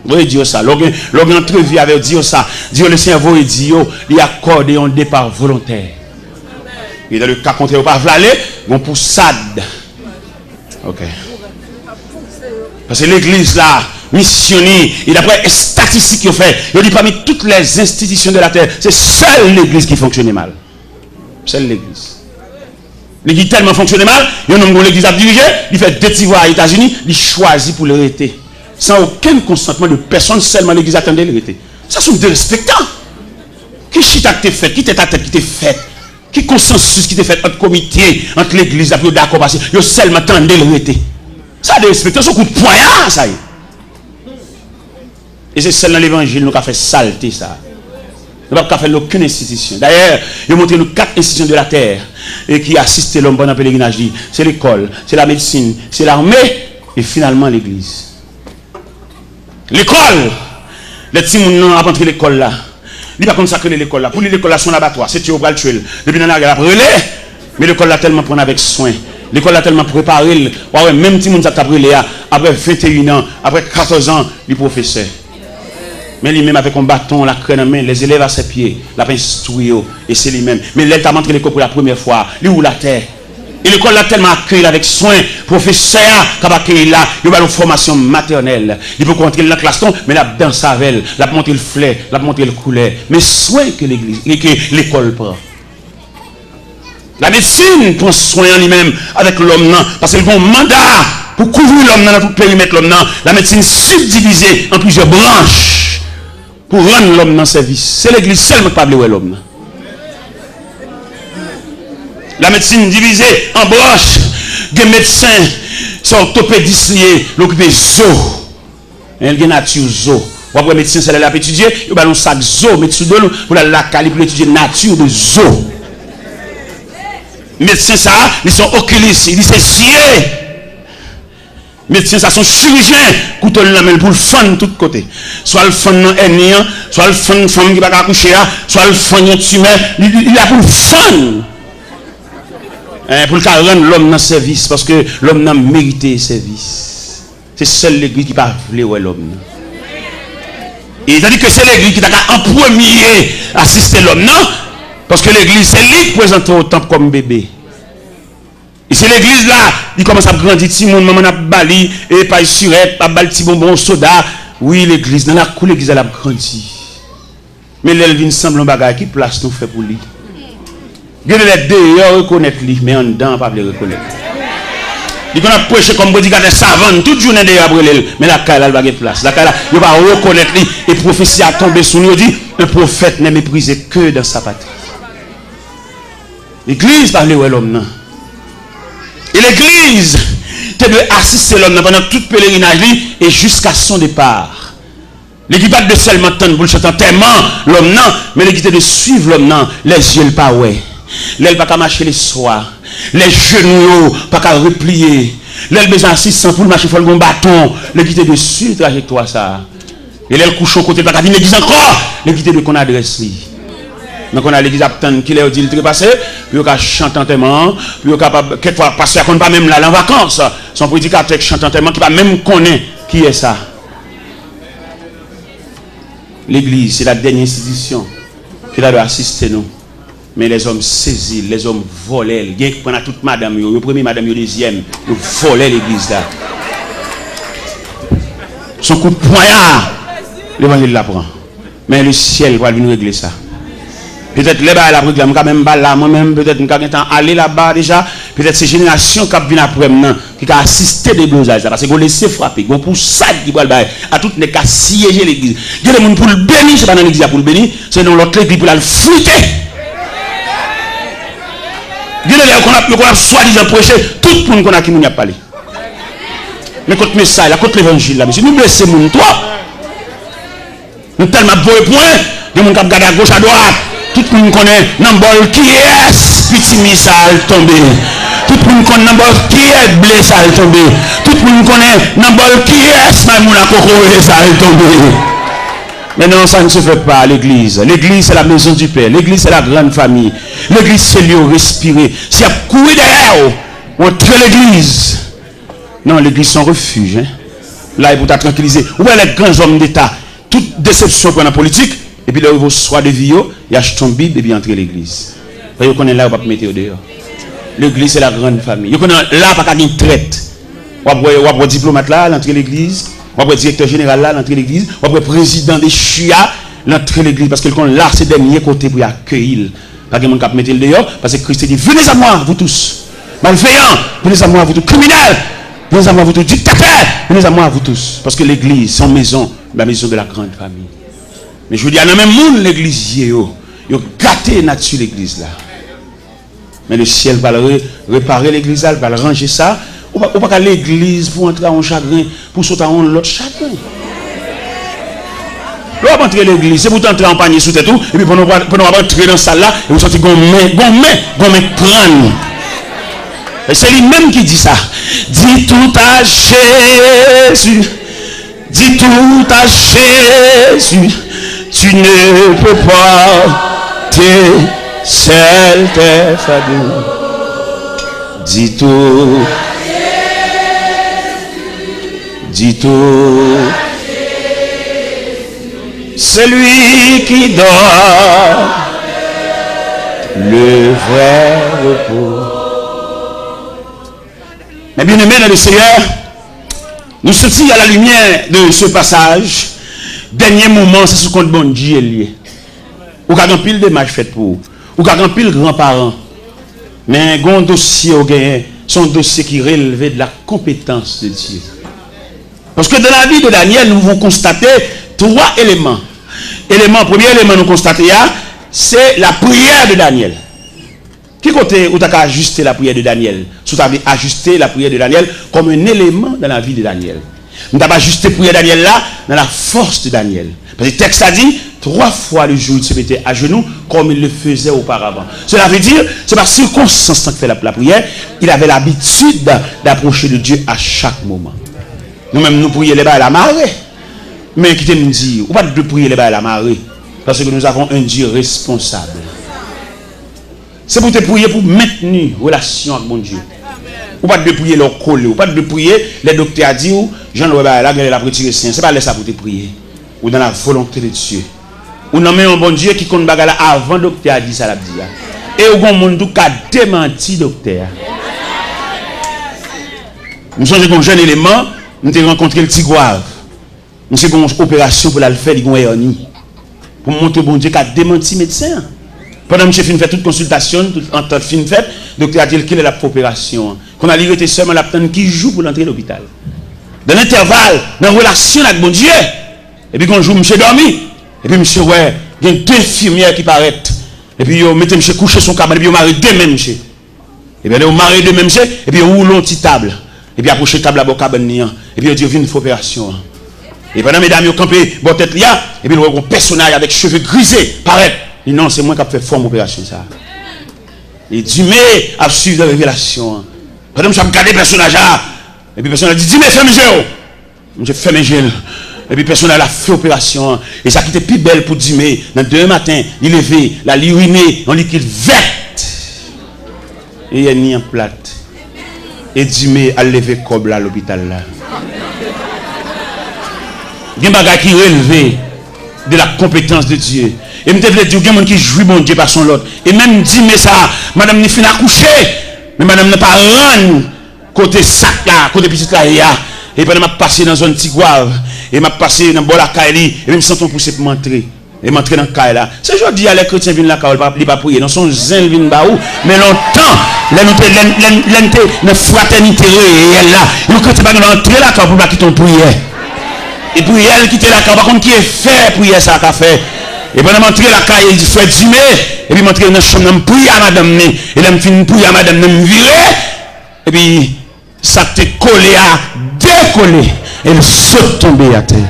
Voye di yo sa. Lè w gen, lè w gen antrevi avè yo, di yo sa. Di yo le Senyè voye di yo, li akòde yon depa volontè. E dan le ka kontrè, yo pa vle ale, gon pousad. Ok. Paske legliz la, misyon li, e daprè estatistik yo fè, yo di pami tout les institutions de la terre, se sèl legliz ki fonksyone mal. Sèl legliz. Li ki tèlman fonksyone mal, yon nonm gon legliz ap dirije, li fè de ti vwayaj Etazini, li chwazi pou l rete. San okenn konsantman de pèsonn, sèlman legliz la tande l rete. Sa se yon derespektan. Ki chita ki te fèt, ki tèt a tèt ki te fèt, ki konsansis ki te fèt ant komite, ant legliz la pou yo dakò pase, yo sèlman tande l rete. Sa derespektan, se yon kout pwaya sa ye. E se sèl nan levanjil nou ka fè salte sa. Nou p ap ka fè l nan okenn enstitisyon. Dayè, yo montre nou kat institutions de la terre e ki asiste lòm pandan pelerinaj li. Se lekòl, se lamedsin, se lame, e finalman legliz. Lekòl! Lè timoun nan ap antre lekòl la, li pa konn sa k rele lekòl la. Pou li, lekòl la se yon labatwa. Se tye yo pral tye l. Depi nan lari a, l ap rele. Men lekòl la tèlman pran avèk swen. Lekòl la tèlman prepare l. W a wè menm timoun sa k t ap rele a, apre venteyen an, apre katòz an, li pwofesè. Men li menm avèk yon baton, lakrè nan men, les élèves à ses pieds, l ap enstwi yo, e se li menm. Men lè l t ap antre lekòl pou la premyè fwa, li woule atè. E lekòl la tèlman akeyi l avèk swen, pwofesè a k ap akeyi l la, yo ba l yon fòmasyon matènèl. Li poko antre nan klas non, men l ap danse avè l, l ap montre l flè, l ap montre l koulè. Men swen ke legliz, ke, ke lekòl pran. Lamedsin pran swen an li menm avèk lòm nan, paske l gen yon manda pou kouvri lòm nan nan tout perimèt lòm nan. Lamedsin sibdivize an plizyè branch pou rann lòm nan sèvis. Se legliz sèlman ki pa vle wè lòm nan. Lamedsin divize an branch, gen medsen, se òtopedis li ye, l okipe zo. Men l gen nati zo. W ap wè medsen sa lè l ap etidye, yo ba l yon sak zo, met sou do l, pou l al lakay li, pou l etidye nati de zo. Medsen sa, li se yon okilis, li se zye. Medsen sa se yon chirijyen, kouto l nan men l pou l fann tout kote. Swa l fann nan èni an, swa l fann fanm ki pa ka akouche a, swa l fann yon timè, li, li, li la pou l fann. Hein, pou l ka rann lòm nan sèvis, paske lòm nan merite sèvis. Se sèl legliz ki pa vle wè lòm nan. E tandike se legliz ki ta ka an premye asiste lòm nan, paske legliz se li ki prezante w tanp kòm bebe. E se legliz la, li kòmanse ap grandi timoun, manman n ap ba li, e pay sirèt, ap ba l ti bonbon, soda. Wi, legliz, nan lakou legliz la, l ap grandi. Men lè l vin sanble yon bagay, ki plas nou fè pou li? Gen de lè deyò rekonèt li, men anndan an pa vle rekonèt li. Li konn ap preche kòm predikatè savann, tout jounen deyò ap rele l, men lakay la, l pa gen plas. Lakay la, yo pa rekonèt li, e pwofesi a tonbe sou nou, yo di, un prophète n'est méprisé que dans sa patrie. Legliz pa vle wè lòm nan. E legliz, te dwe asiste lòm nan pandan tout pelerinaj li e jiska son depar. Legi pa t dwe sèlman tann pou l chante antèman lòm nan, men legi te dwe swiv lòm nan, lè zye l pa wè, lè l pa ka mache leswa, lè jenou yo pa ka repliye, lè l bezwen asistans pou l mache, fò l gen yon baton, legi te dwe swiv trajektwa sa a. E lè l kouche yon kote, l pa ka vin legliz ankò, legi te dwe konn adrès li. Men konnya legliz ap tann kilè yo di l trepase, pou yo ka chante antèman an, pou yo kapab, kèk fwa, pastè a konn pa menm la, l an vakans. Se yon predikatè k chante antèman ki pa menm konnen kiyès sa. Legliz, se la dènyè enstitisyon ki ta dwe asiste nou. Men lèzòm sezi l, lèzòm vòlè l. Gen ki pran nan tout madanm yo, yo premye, madanm yo dezyèm, yo vòlè legliz la. Se yon kout pwaya levanjil la pran. Men lesyèl pral vin regle sa. Petèt lè bagay la ap regle, m ka menm pa la, mwen menm, petèt m ka gentan ale laba deja. Petèt se jenerasyon k ap vin apre m nan ki ka asiste deblozaj la. Paske gon lese frape, gon pousad ki pral bay a tout nèg k ap siyeje legliz. Gen de moun pou l beni, se pa nan legliz la pou l beni, se nan lòt legliz pou l al frite. Gen de lè yo konn ap, yo konn ap swadizan preche, tout moun konn a ki moun y ap pale. Men kot mesaj la, kot levanjil la, mesye? Nou blese moun twòp. Nou tèlman ap voye pwen, gen moun k ap gade agoch adwat. Tout moun konnen nan bòl kiyès pitimi sa al tonbe. Tout moun konn nan bòl kiyès ble sa al tonbe. Tout moun konnen nan bòl kiyès maymoun a kokoye sa al tonbe. Mais non, ça ne se fait pas à l'église. L'église, c'est la maison du Père. L'église, c'est la grande famille. L'église, c'est lieu respiré. Si y ap kouri dèyè w, w antre legliz. Non, legliz se yon refij, hein. La e pou ta trankilize. Ou wè lè gran zòm deta, tout desepsyon pran nan politik, epi lè yo rive o swa de vi yo, y achte yon bib epi antre legliz. Paske yo konnen la yo p ap mete yo deyò. Legliz se la grann fami. Yo konnen la pa ka gen trèt. W ap wè, w ap wè diplomat la, l antre legliz. W ap wè direktè jeneral la, l antre legliz. W ap wè prezidan dechi a, l antre legliz. Paske l konnen la se dènye kote pou y akeyi l. Pa gen moun k ap mete l deyò, paske Kris te di, venez à moi, vous tous. Malveyan, venez à moi, vous tous. Kriminèl, venez à moi, vous tous. Diktatè, venez à moi, vous tous. Paske legliz se yon mezon, la maison de la grande famille. Men jodi a, nan men moun legliz ye yo, yo gate nati legliz la. Men lesyèl pral re-, repare legliz la, l pral ranje sa. Ou pa, ou pa ka legliz pou antre a yon chagren, pou sot a yon lòt chagren. Lè w ap antre legliz, se pou w t antre a yon panye sou tèt ou, epi pandan w, pandan w ap antre nan sal la, epi w santi gon men, gon men, gon men k pran w. E se li menm ki di sa. Dis tout à Jésus. Dis tout à Jésus, tu ne peux pas te seul tes fardeaux. Dis tout, dis tout, celui qui donne le vrai repos. Mes bien-aimés dans le Seigneur, nou santi à la lumière de ce passage, dènye moman se sou kont Bondye l ye. Ou ka gen anpil demach fèt pou ou. Ou ka gen anpil granparan. Men gen yon dosye ou genyen, se yon dosye ki releve de la compétence de Dieu. Parce que dans la vie de Daniel, nous pouvons constater trois éléments. Élément, premye eleman nou konstate a, se la priyè de Daniel. Ki kote ou ta ka ajiste lapriyè de Danyèl? Si w ta vle ajiste lapriyè de Danyèl comme un élément dans la vie de Daniel. M t ap ajiste priyè Danyèl la dans la force de Daniel. Paske tèks la di, trois fois le jour, il se mettait à genoux comme il le faisait auparavant. Cela veut dire, se pa sikonstans lan k fè l ap lapriyè, il avait l'habitude d'approcher de Dieu à chaque moment. Nou menm, nou priye lè bagay la mare. Men kite m di, ou pa t dwe priye lè bagay la mare. Parce que nous avons un Dieu responsable. Se pou w te priye pou mentni relasyon ak Bondye. Ou pa t dwe priye lè w kole. Ou pa t dwe priye lè doktè a di w, jan l wè bagay la, genlè l ap retire sen an. Se pa lè sa pou w te priye. Ou dans la volonté de Dieu. Ou nan men yon Bondye ki konn bagay la avan doktè a di sa l ap di a. E ou gon moun tou ka demanti doktè a. M sonje gon jèn eleman, m te rankontre l Tigwav. Misye gen yon operasyon pou l al fè, li gen yon èni. Pou m montre Bondye ka demanti medsen an. Pandan misye fin fè tout konsiltasyon l, tout antant fin fèt, doktè a di l kilè l ap fè operasyon an. Kounye a li rete sèlman l ap tann ki jou pou l antre lopital. Dans l'intervalle, nan relasyon l ak Bondye, epi gon jou misye dòmi, epi misye wè gen de enfimyè ki parèt, epi yo mete misye kouche sou yon kabann, epi yo mare de men misye. Ebyen, lè yo mare de men misye, epi yo woule yon ti tab. Epi apwoche tab la bò kabann li an. Epi yo di yo vin fè operasyon an. E pandan medam yo kanpe bò tèt li a, epi l wè yon pèsonaj avèk cheve grize parèt. Li, non, se mwen k ap fè fòm operasyon sa a. E Dime ap swiv nan revelasyon an. Pandan misye ap gade pèsonaj la, epi pèsonaj la di, Dime, fèmen je w! Misye fèmen je l. Epi pèsonaj la fè operasyon an. E sa ki te pi bèl pou Dime, nan demen maten, li leve, l al irine yon likid vèt. E yèn li an plat. E Dime al leve kòb la lopital la. Gen bagay ki relve de la konpetans de Dye. E m te vle di w, gen moun ki jwi Bondye pase yon lòt. E menm Dime sa, madanm ni fin akouche, men madanm nan pa rann kote sak la, kote pitit la ye a. E pandan m ap pase nan zòn Tigwav, e m ap pase nan bò lakay li, epi m santi yon pouse pou m antre. E m antre nan kay la. Se jodi a lè kretyen vin lakay ou, li pa, li pa priye. Non, se yon zen l vin ba ou. Men lontan, lè nou te, lè, lè, lè n te nan fratènite reyèl la, yon kretyen pa gen dwa antre lakay ou pou l pa kite yon priyè. E priyè l kite lakay ou, pa konn ki efè priyè sa a ka fè. E pandan m antre lakay frè Dime, epi m antre nan chanm nan, m priye a madanm ni. E lè m fin priye a madanm nan, m vire, epi sa k te kole a dekole, e l sot tonbe atè.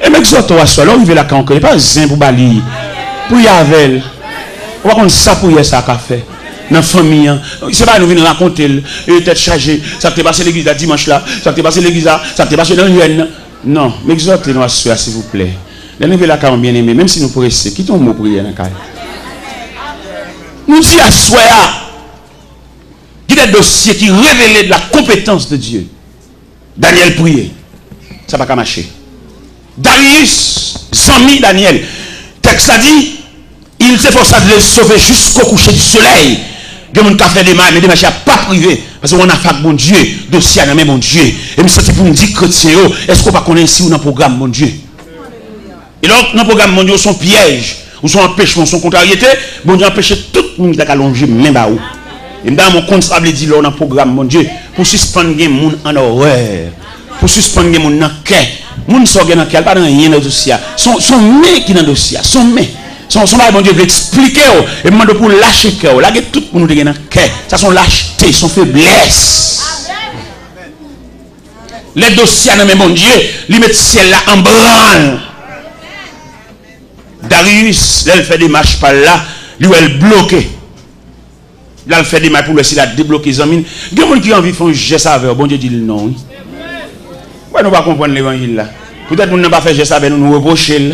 E m egzòte w aswè, lè w rive lakay yon kretyen, pa zen pou ba li. Priye avè l. Ou pa konn sa priyè sa a ka fè nan fanmi an. Se pa nou vin rakonte l, e tèt chaje, sa k te pase legliz la dimanch la, sa k te pase legliz la, sa k te pase nan yèn nan. Non, m egzòte nou aswè a, silvouplè. Lè n rive lakay yon byeneme, menm si nou prese, kite yon mo priyè nan kay. Nou di aswè a, gen de dosye ki revele de la konpetans de Dye. Danyèl priye. Sa pa ka mache. Dariyis, zanmi Danyèl. Tèks la di, il s'efforça de le sauver jusqu'au coucher du soleil. Gen moun ka fè demach, men demach la p ap rive. Paske w annafè ak Bondye, dosye a nan men Bondye. E m santi pou m di kretyen yo, èske w pa konnen si w nan pwogram Bondye? E lè w nan pwogram Bondye, ou se yon pyèj, ou se yon anpechman, ou se yon kontraryete, Bondye anpeche tout moun ki ta ka lonje men ba ou. E m ta renmen w konn sa vle di lè w nan pwogram Bondye, pou w sispann gen moun an orè, pou w sispann gen moun nan kè. Moun sa w gen nan kè a, li pa nan anyen nan dosye a. Se yon, se yon men ki nan dosye a, se yon men. Se yon, se yon bagay Bondye vle eksplike w, e m mande w pou w lache kè w, lage tout moun ou te gen nan kè. Sa se yon lachte, se yon feblès. Lè dosye a nan men Bondye, li met syèl la an branl. Dariyis, lè l fè demach pa l la, li wè l bloke. L al fè demach pou l wè si l a debloke zanmi l. Gen moun ki anvi fè yon jès avè w, Bondye di l non, wi. Wè, nou pa konprann levanjil la. Poutèt moun nan pa fè jès avè nou, nou repwoche l.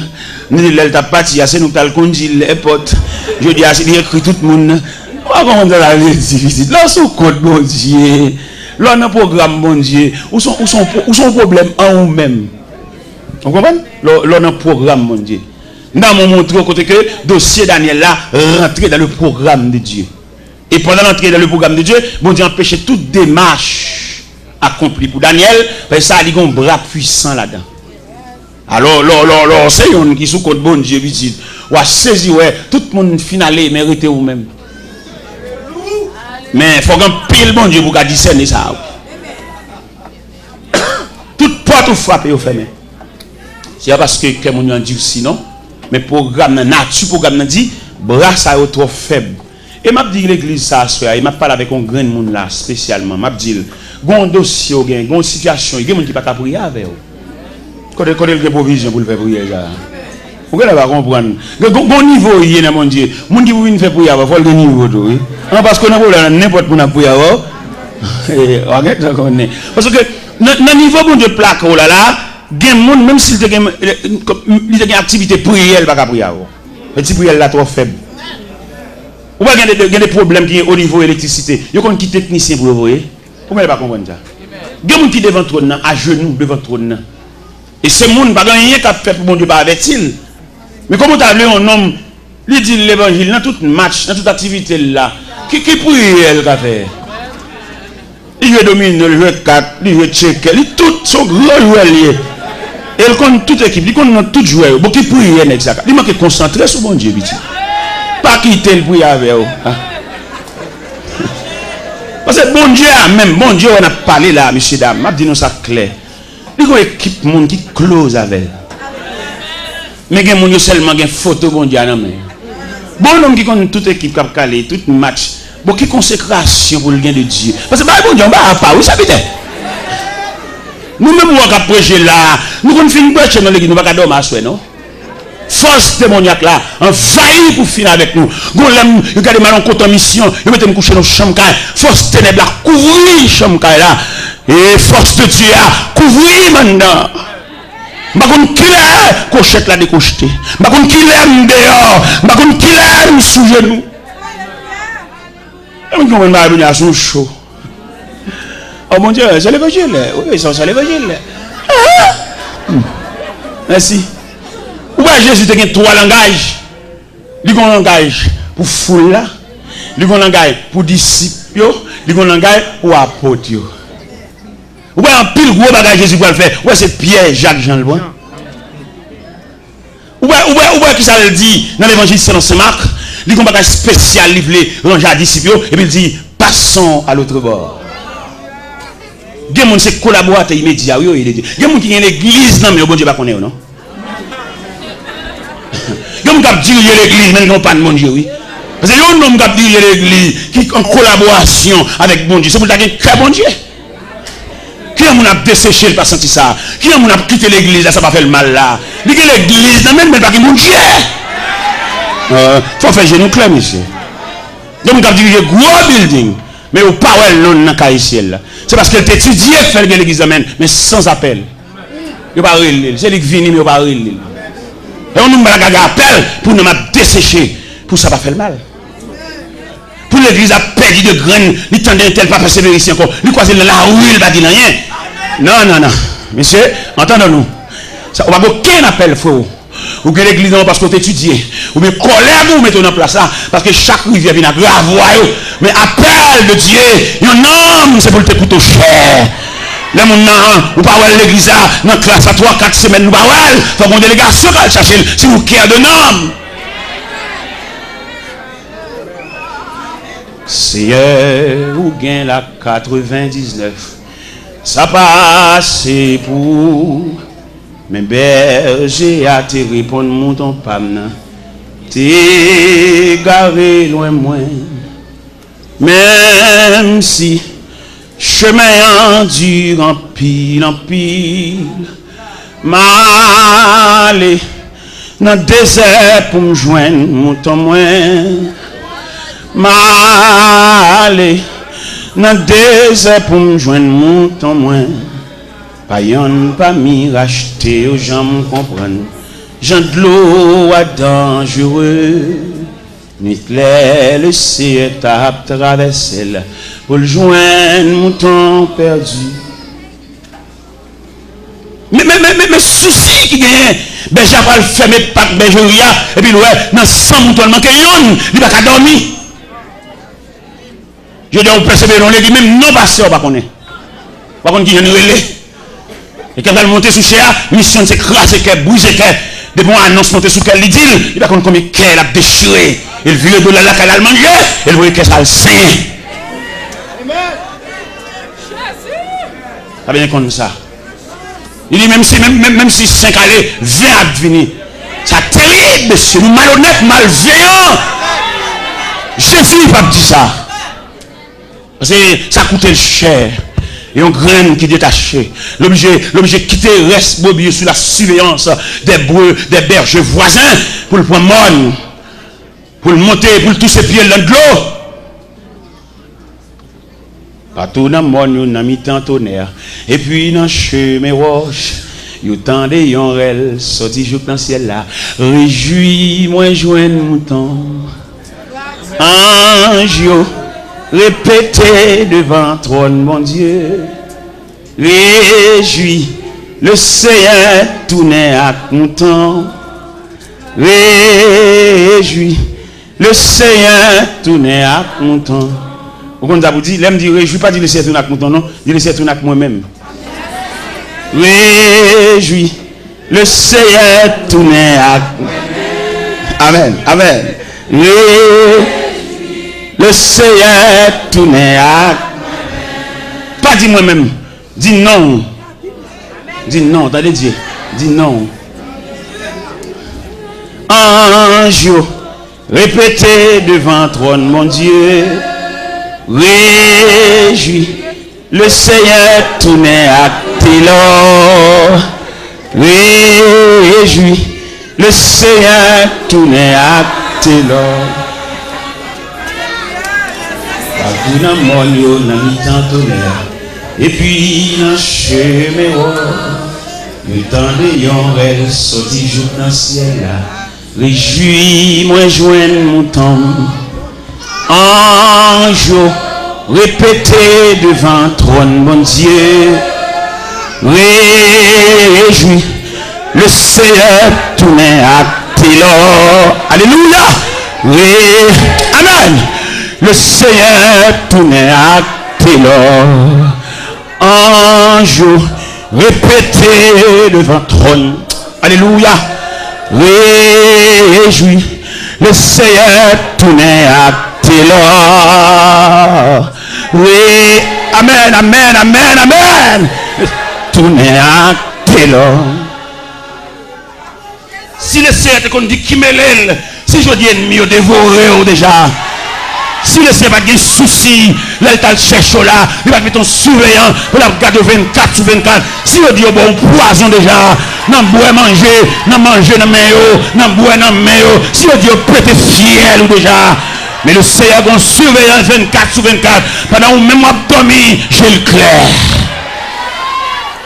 Nou di lè l t ap pati a, se nou ki t al kondi l èpòt. Jodi a, se li ekri tout moun nan. Ou pa konprann sa sa vle di, pitit. Lè w sou kont Bondye, lè w nan pwogram Bondye, ou se, ou se, ou se yon pwoblèm an ou menm. Ou konprann? Lè, lè w nan pwogram Bondye. M ta renmen montre w kote ke dosye Danyèl la rantre dans le programme de Dieu. E pandan l antre dans le programme de Dieu, Bondye anpeche tout demach akonpli pou Danyèl, paske sa li gen yon bra pwisan ladan. Alò, lè, lè, lè w se yonn ki sou kont Bondye, pitit, w a sezi wè tout moun fin ale, men rete ou menm. Men fòk anpil Bondye pou w ka disène sa, wi. Tout pòt ou frape, yo fèmen. Se pa paske kè moun yo andisi, non. Men pwogram nan, nati pwogram nan di, bra sa yo twò fèb. E m ap di legliz sa aswè a, e m ap pale avèk yon grenn moun la, espesyalman. M ap di l, gen yon dosye w gen, gen yon sitiyasyon, gen moun ki pa ka priye avè w. Kote, kote l gen pwovizyon pou l fè priyè sa a? Ou genlè pa konprann. Gen, gen, gen yon nivo w ye nan Bondye. Moun ki pou vin fè priyè avè w, fò l gen nivo tou, wi. An, paske nan pwoblèm nan, nenpòt moun ap priye avè w. E, w a gentan konnen. Paske nan, nan nivo Bondye plake w la, la, gen moun, menm si l te gen, li te gen aktivite priyè, l pa ka priye avè w. Men ti priyè l la twò fèb. Ou wè gen de, gen de pwoblèm ki gen o nivo elektrisite. Yo konn ki teknisyen pou yo voye. Kòman yo pa konprann sa? Gen moun ki devan twòn nan, ajenou devan twòn nan. E se moun, pa gen anyen k ap fèt pou Bondye pa avèti l. Men kòman w ta vle yon nonm, li di l levanjil nan tout match, nan tout aktivite l la, ki, ki priyè l ka fè? Li jwe domino, li jwe kat, li jwe tcheke, li tout, se yon gran jwè l ye. E l konn tout ekip, li konn non tout jwè yo. Bon, ki priyè nèg sa ka? Li manke konsantre sou Bondye, pitit. Pa kite l priye avè w. Ah. Paske Bondye a menm, Bondye wè n ap pale la, mesye dam, m ap di nou sa klè. Li gon ekip moun ki close avè l. Men gen moun yo sèlman gen foto Bondye a nan men yo. Bon, nonm ki konn tout ekip k ap kale, tout match. Bon, ki konsekrasyon pou l gen de Dye? Paske bagay Bondye, yon bagay apa, wi, sa pitè. Nou menm wè k ap preche la, nou konn fin preche nan legliz, nou pa ka dòmi aswè, non. Fòs demonyak la anvayi pou fin avèk nou. Gon lè m, yo gade m al yon kote an misyon, yo mete m kouche nan yon chanm kay. Fòs tenèb la kouvri chanm kay la. E fòs de Dye a kouvri m anndan. M pa konn kilè kwochèt la dekwochte. M pa konn kilè m deyò. M pa konn kilè m sou jenou. E moun ki konprann bagay Bondye a sou cho. Oh mon Dieu, c'est l'évangile. Oui, oui, c'est, c'est l'évangile. Ah! Hmm. Mèsi. Ou wè Jezi te gen twa langaj. Li gen yon langaj pou foul la. Li gen yon langaj pou disip yo. Li gen yon langaj pou apot yo. Ou wè anpil gwo bagay Jezi pral fè. Ou wè se Pyè, Jak, Jan l pran. Ou wè, ou wè, ou wè kisa l di nan Levanjil selon Sen Mak? Li gon bagay espesyal li vle ranje a disip yo, epi l di, passons à l'autre bord. Gen moun se kolaboratè imedya yo ye de Dye. Gen moun ki gen legliz nan men yo, Bondye pa konnen yo non. Gen moun k ap dirije legliz, men gen yon pa n Bondye wi. Paske yon nonm k ap dirije legliz, ki an kolaborasyon avèk Bondye, se pou l ta gen kè Bondye. Kijan moun ap deseche l pa santi sa? Kijan moun ap kite legliz la, sa pa fè l mal la? Li gen legliz nan men l, men l pa gen Bondye. Euh, fò fè je nou klè, mesye. Gen moun k ap dirije gwo bilding, men yo pa wè l non l nan kaye syèl la. Se paske l te etidye k fè l gen legliz nan men l, men san apèl. Yo pa rele l. Se li k vini, men yo pa rele l. E yon nonm pa ka gen apèl pou nonm ap deseche, pou sa pa fè l mal. Pou legliz ap pèdi de grenn, li tande entèl pa pèsevere isi ankò. Li kwaze l nan lari, li pa di l anyen. Non, non, non. Mesye, antandan nou. Sa, ou pa gen okenn apèl, freo. Ou gen legliz nan paske w te etidye. Oubyen kòlèg ou mete w nan plas la. Paske chak rivyè vin ak ravwa yo. Men apèl de Dye, yon nonm, se pou l te koute w chè. Lè moun nan, ou pa wè l legliz la, nan klas la, twa, kat semèn, nou pa wè l. Fòk yon delegasyon k al chache l, si nou kè de nonm. Seyè, ou gen la katrevendiznèf, sa pa ase pou ou. Men bèje a te reponn mouton pa m nan, te egare lwen mwen. Menm si chemen an di anpil, anpil, m ale nan dezè pou m jwenn mouton mwen. M ale nan dezè pou m jwenn mouton mwen. Pa yonn pami rachte yo janm konprann jan dlo a danjere. Nwit lè Leseyè t ap travèse l pou l jwenn mouton pèdi. Men, men, men, men, men sousi ki genyen, bèje a pral fèmen pak bèjeri a, epi l wè nan san mouton l manke yonn, li pa ka dòmi. Jodi a ou pèsevere nan legliz, menm non pastè ou pa konnen. Ou pa konn kijan li rele. E kè pral monte sou chè a, misyon l se kraze kè, brize kè. Depi yon anons monte sou kè l, li di l, li pa konn konbyen kè l ap dechire. E l vire do l al lakay l al manje, e l voye kè sa al senyen. Sa byen konn sa. Li di, menm si, menm, menm, menm si senk ale, ven ap vini. Sa terib, mesye. Nou malonèt, malveyan. Jezi p ap di sa. Paske sa koute l chè. E yon grenn ki detache, l oblije, l oblije kite rès brebis yo sou la siveyans de bre, de bèje vwazen, pou l pran mòn, pou l monte, pou l touse pye l nan dlo. Patou nan mòn yo, nan mitan tonè, epi nan chemen wòch, yo tande yon rèl sòti jouk nan syèl la. Rejwi mwen jwenn mouton. Anj yo repete devan twòn Bondye. Rejwi, Leseyè tounen ak mouton. Rejwi, Leseyè tounen ak mouton. Ou konn sa pou di? Lè m di rejwi, pa di Leseyè tounen ak mouton, non. Di Leseyè tounen ak mwen menm. Rejwi, Leseyè tounen ak. Amèn, amèn. Rejwi, Leseyè tounen ak. Pa di mwen menm. Di non. Di non, tande Dye. Di non. Anj yo repete devan twòn Bondye. Rejwi, Le Seyè tounen ak telò. Rejwi. Le Seyè tounen ak telò. Patou nan mòn yo nan mitan tonè. Epi nan chemen wò. Nou tande yon rèl soti jouk nan syèl la. Rejwi mwen jwenn mouton m. Anj yo repete devan twòn Bondye. Rejwi, le Seyè tounen ak telò. Alelouya! Re, amèn! Le Seyè tounen ak telò. Anj yo repete devan twòn. Alelouya. Rejwi. Le Seyè tounen ak telò. Re, amèn, amèn, amèn, amèn. Tounen ak telò. Si Leseyè te konn di ki mele l, si jodi ennmi yo devore w deja, si Leseyè pa t gen sousi lè l t al chèche w la, li pa t mete yon siveyan pou l ap gade w vennkat sou vennkat, si yo di yo ba w pwazon deja, nan bwè manje, nan manje nan men yo, nan bwè nan men yo, si yo di yo pete fyèl ou deja, men Leseyè gen yon siveyans vennkat sou vennkat, pandan ou menm w ap dòmi, je l klè.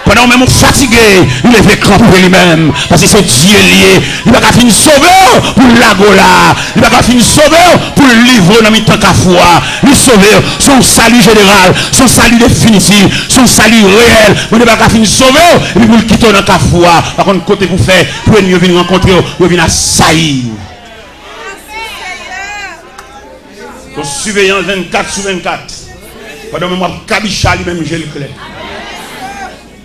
Pandan ou menm ou fatige, li leve kanpe li menm. Paske se Dye l ye. Li pa ka fin sove w pou l lage w la. Li pa ka fin sove w pou l livre w nan mitan kafou a. Li sove w. Se yon sali jeneral. Se yon sali definitif. Se yon sali reyèl. Bondye pa ka fin sove w epi pou l kite w nan kafou a. Pa konn kote pou fè pou ennmi yo vin rankontre w, yo vin asayi w. Yon siveyans vennkat sou vennkat. Pandan w menm w ap kabicha, li menm je l klè.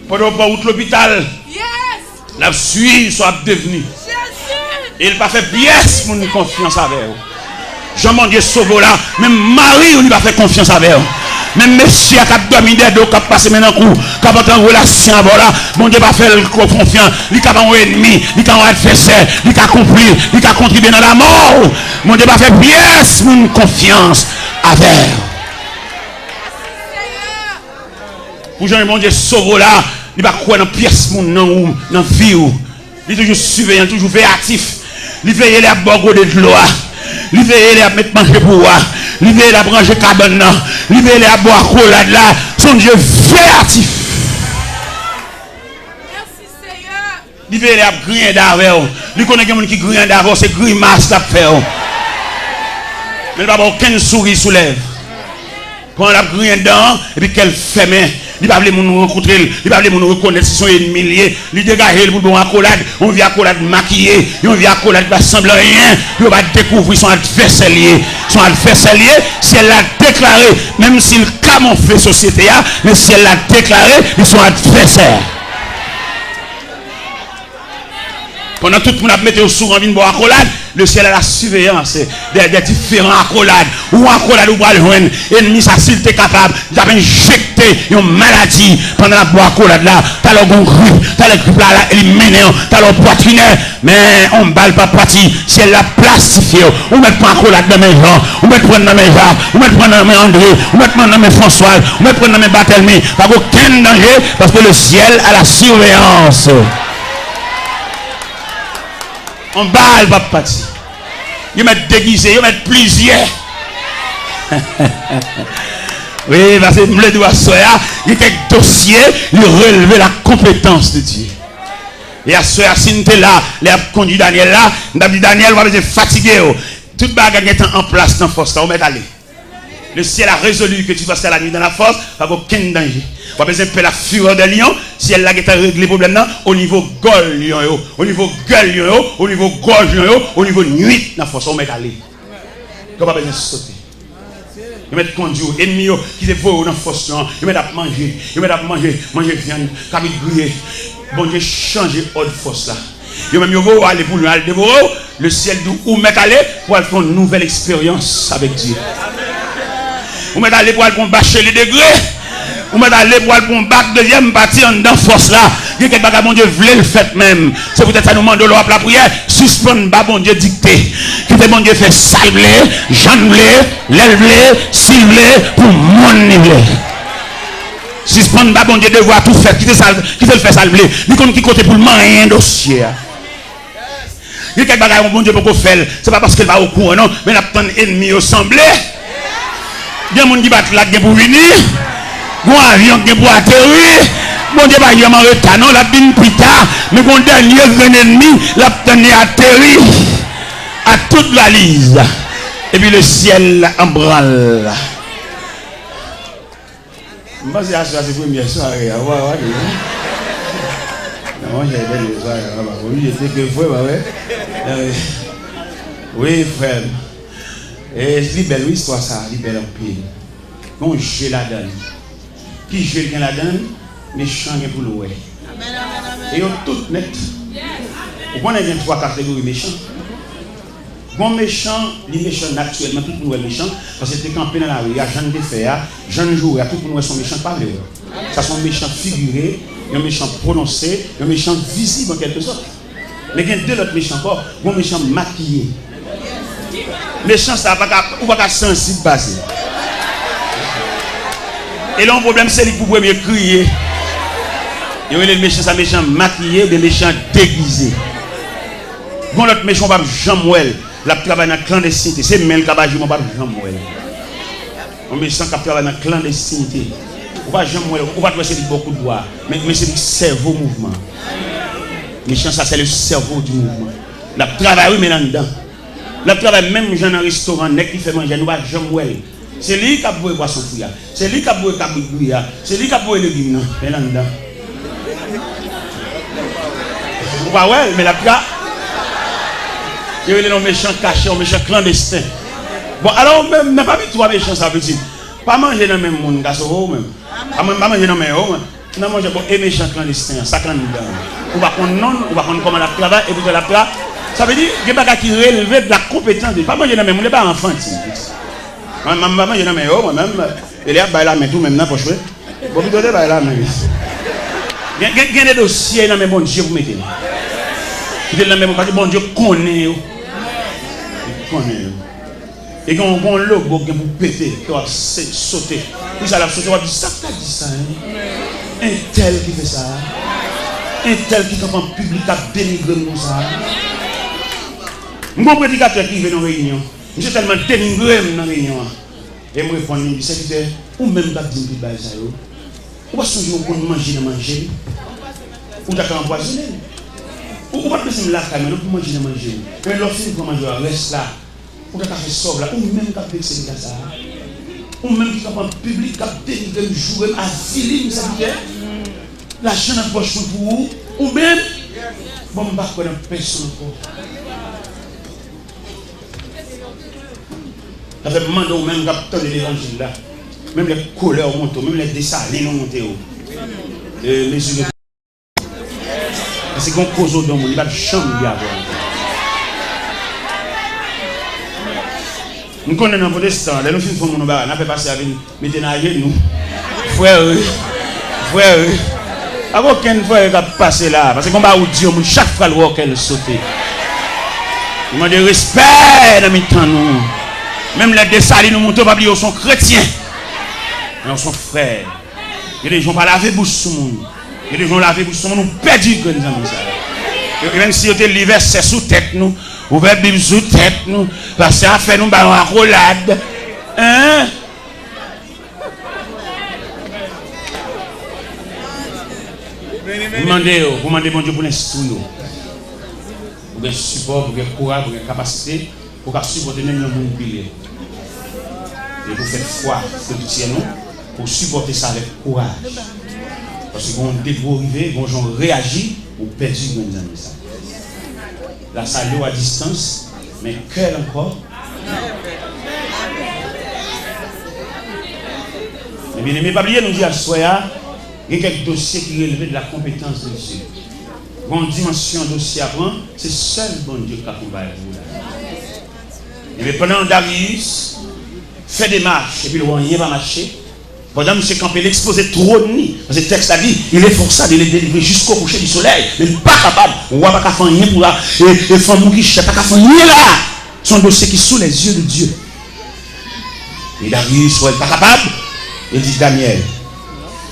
Pandan w pran wout lopital, l ap swiv sa w ap devni. E l pa fè pyès moun konfyans avè w. Jan Bondye sove w la, menm mari w li pa fè konfyans avè w. Menm mesye a k ap dòmi dèyè do w, k ap pase men nan kou, k ap antre an relasyon avè w la, Bondye pa fè l ko-, konfyans. Li ka ba w ennmi, li ka yon advèsè, li ka konplis, li ka kontribye nan lanmò w. Bondye pa fè pyès moun konfyans avè w. Pou jan Bondye sove w la, li pa kwè nan pyès moun nan ou, nan vi w. Li toujou siveyan, li toujou veyatif. Li veye lè y ap ba w gode dlo a. Li veye lè y ap met manje pou ou a. Li veye lè y ap ranje kabann nan. Li veye lè y ap ba w akolad la. Se yon Dye veyatif. Li veye lè y ap griyen dan avè w. Li konnen gen moun ki griyen dan avè w, se grimas l ap fè w. Men li pa ba w okenn souri sou lèv. Pandan l ap griyen dan, epi kè l fèmen, li pa vle moun rankontre l, li pa vle moun rekonèt si se yon ennmi l ye, li degaje l pou l ba w yon akolad, yon vye akolad makiye, yon vye akolad ki pa sanble anyen, pou yo pa dekouvri se yon advèsè l ye. Se yon advèsè l ye, syèl la deklare, menm si l kamofle sosyete a, men syèl la deklare li se yon advèsè. Pandan tout moun ap mete yo sou ran vin ba w akolad, lesyèl a la siveyans de, de diferan akolad. Ou akolad ou pral jwenn, ennmi sa si l te kapab, li t ap enjekte yon maladi pandan l ap ba w akolad la. Talè w gen yon grip, talè grip la, la elimine w, talè w pwatrinè, men yon bal p ap pati, syèl la plastifye w. Ou mèt pran akolad nan men Jan, ou mèt pran nan men Jak, ou mèt pran nan men Andre, ou mèt pran nan men Franswaz, ou mèt pran nan men Batèlmi. Pa gen okenn danje, paske lesyèl a la siveyans. Yon bal p ap pati. Yo mèt degize, yo mèt plizyè. Wi, paske m vle di w aswè a, gen kèk dosye, li releve la konpetans de Dye. E aswè a, si n te la, lè y ap kondui Danyèl la, m t ap di, Danyèl, ou pa bezwen fatige w. Tout bagay gentan an plas nan fòs la, ou mèt ale. Le ciel a résolu que tu vas faire la nuit dans la force, pa gen okenn danje. W ap bezwen pè la fureur des lions, syèl la gentan regle pwoblèm nan o nivo gòl lyon yo, o nivo gèl lyon yo, o nivo gòj lyon yo, o nivo nuit nan fòs, ou mèt ale. Ou pa bezwen sote. Yo mèt kondui w, ennmi yo ki te voye w nan fòs lan, yo mèt ap manje, yo mèt ap manje, manje vyann, kabrit griye. Bondye chanje òd fòs la. Yo menm yo voye w ale pou lyon al devore w. Lesyèl di w ou mèt ale pou al fè yon nouvèl eksperyans avèk Dye. Ou mèt ale pou al pran yon bacheli degre. Ou mèt ale pou al pran yon bak dezyèm pati anndan fòs la. Gen kèk bagay Bondye vle l fèt menm. Se poutèt sa nou mande w lè w ap lapriyè, sispann ba Bondye dikte. Kite Bondye fè sa l vle, jan l vle, lè l vle, si l vle, pou moun li vle. Sispann ba Bondye devwa tou fèt, kite sa, kite l fè sa l vle. Li konn ki kote pou l manyen dosye a. Gen kèk bagay yon Bondye poko fè l, se pa paske l pa okouran non, men l ap tann ènmi yo sanble. Gen moun ki bat la k gen pou vini, gon avyon k gen pou ateri. Bondye pa janm an reta non, l ap vin pita, men gon dènye grenn ènmi l ap tann li ateri ak tout valiz, epi le syèl an branl. M panse aswè a se premyè sware a, ou pa wè? Non, monchè, dènye sware a, papa, oblije teke frè, pa vre? Wi, frè m. E, li bèl, wi, istwa sa a, li bèl anpil. Gen yon je ladan l. Ki je l gen ladan l? Mechan gen pou l wè. E yo tout nèt. Ou konnen gen twa kategori mechan. Gon mechan, li mechan natirèlman, tout moun wè l mechan, paske l te kanpe nan lari a, jan l te fè a, jan l joure a, tout moun wè s on mechan, l pa vle wè. Sa s on mechan figire, yon mechan pwononse, yon mechan vizib an kèlke sòt. Men gen de lòt mechan ankò, gon mechan makiye. Mechan sa pa ka, ou pa ka sansib pase. E lè yon pwoblèm, se li k pou premye kriye. Yo rele l mechan sa, mechan makiye oubyen mechan degize. Gon lòt mechan w p ap janm wè l. L ap travay nan klandestinite. Se men l k ap aji, men w p ap janm wè l. Yon mechan k ap travay nan klandestinite. Ou pa janm wè l, ou pa t wè se li k ba w kout bwa. Men, men se li k sèvo mouvman an. Mechan sa, c'est le cerveau du mouvement. L ap travay, wi, men l anndan. L ap travay menm jan nan restoran, nèg ki fè manje a, nou pa janm wè l. Se li k ap voye pwason fri a. Se li k ap voye kabrit griye a. Se li k ap voye legim nan. Men l anndan. Ou pa wè l, men l ap tra-, yo rele l yon mechan kache, yon mechan klandesten. Bon, alò, ou menm, nan pami twa mechan sa, pitit, pa manje nan menm moun, gason, ou menm. Pa mwen, pa manje nan men yo, mwen. Nan manje, bon, e mechan klandesten an, sa k anndan an. Ou pa konn non l, ou pa konn kòman l ap travay, e poutan l ap tra-, sa vle di, gen bagay ki releve de la konpetans de, pa manje nan men moun, e pa anfantil. Mwen, mwen, mwen manje nan men yo, mwen menm, e lè y ap bay lamen tou, menm nan pòch, wi. Bon, pito te bay lamen, wi. Gen, gen, gen de dosye nan men Bondye pou mete l. Kite l nan men Bondye, paske Bondye konnen yo. Li konnen yo. E gen yon, gen yon logo k gen pou pete, ke w ap se-, sote. Pou sa l ap sote, w ap di, "Sa k ta di sa, en? Entèl ki fè sa a? Entèl ki kanpe an piblik k ap denigre m konsa a?" M gen yon predikatè ki rive nan reyinyon. Misye tèlman denigre m nan reyinyon an. E m reponn li, m di, "Sèvitè, ou menm k ap di m tout bagay sa yo, ou pa sonje ou konn manje nan manje m? Ou ta ka anpwazonnen m. Ou, ou pa t bezwen m lakay mwen non pou manje nan manje m. Men lè w fin pran manje a, rès la, ou ta ka fè sa w vle a. Ou menm k ap vekse m konsa a. Ou menm ki kanpe an piblik, k ap denigre m, joure m, avili m, sèvitè. Lajan nan pòch mwen pou ou, ou menm." Bon, m pa kwè nan pèsonn ankò. Sa fè m mande w menm k ap tande levanjil la, menm lè kolè w monte w, menm lè Desalin ou monte w, e, mezire. Paske gon koze w don moun, li p ap janm byen avè w ankò. M konnen nan pwotestan, lè nou fin fè moun yon bagay, n a fè pastè a vin mete n ajenou. Frè, wi. Frè, wi. Pa gen okenn frè k ap pase la. Paske konba ou di yon moun, chak fwa l wè w, kè l sote. Li mande respè nan mitan nou. Menm lè Desalin ou monte, w pa bliye w se yon kretyen. Men w se yon frè. Gen de jan w pa lave bouch sou moun. Gen de jan w lave bouch sou moun, ou pèdi grenn zanmi sa. E, e menm si yo te li vèsè sou tèt nou, ouvè Bib sou tèt nou, pastè a fè nou ba yon akolad. Hein? M mande yo, pou mande Bondye pou l enstwi yo. Pou gen sipò, pou gen kouraj, pou gen kapasite, pou w ka sipòte menm yon moun pile. E pou fè fwa frè Etyen nou, pou sipòte sa avèk kouraj. Paske gen yon degre w rive, gen yon jan w reyaji, ou pèdi grenn zanmi sa. L a salye w a distans, men kè l ankò. Men byeneme, pa bliye, nou di aswè a, gen kèk dosye ki releve de la konpetans de Dye. Gen yon dimansyon dosye a pran, se sèl Bondye k ka fè yon bagay pou ou la. Ebyen, pandan Dariyis fè demach, epi l wè anyen pa mache, pandan misye kanpe, l ekspoze twòn li. Paske tèks la di, il efforça de le délivrer jusqu'au coucher du soleil. Men li pa kapab, wa pa ka fè anyen pou la, e, e fanm ou ki chè pa ka fè anyen la. Se yon dosye ki sou les yeux de Dieu. E Dariyis wè l pa kapab, e l di Danyèl,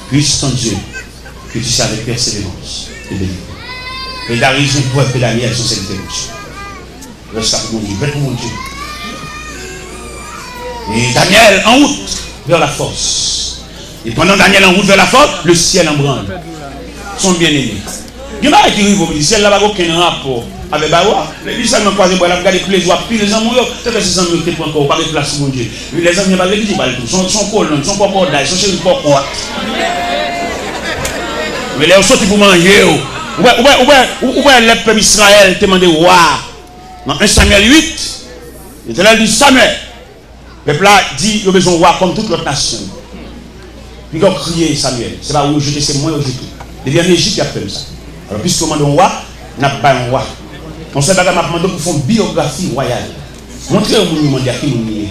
Puisse ton Dieu, que tu serves avec persévérance et vérité. Pè Darius, yon prèv ke Daniel se yon sèvitè Bondye. Rès la pou Bondye, fèt pou Bondye. Et Daniel en route vers la force. Et pendant Daniel en route vers la force, le ciel en branle. Son bien-aimé. Gen bagay ki rive w, syèl la pa gen okenn rapò avè ba ou a. Li sèlman kwaze bra l ap gade plezi w ap pile zanmi w yo. Se ke si zanmi w te pran kò w, pa gen plas pou Bondye. Lè zanmi an pa vle kite w ba l tou. Se yon, se yon kolonn, se yon kòkòday, se yon cheri kòkòt. Men lè yo soti pou manje yo, ou wè, ou wè, ou wè, ou, ou wè lè pèp Izrayèl te mande wa a nan en Samyèl uit, Letènèl di Samyèl, pèp la di yo bezwen wa kòm tout lòt nasyon yo. Piga w kriye Samyèl, se pa ou yo jete, se mwen yo jete. Depi ann Ejip, y ap fè m sa. Alò, piske w mande yon wa, n ap bay yon wa. Yon sèl bagay m ap mande w pou fè yon biyografi wayal. Montre yon moun yo mande a ki moun li ye.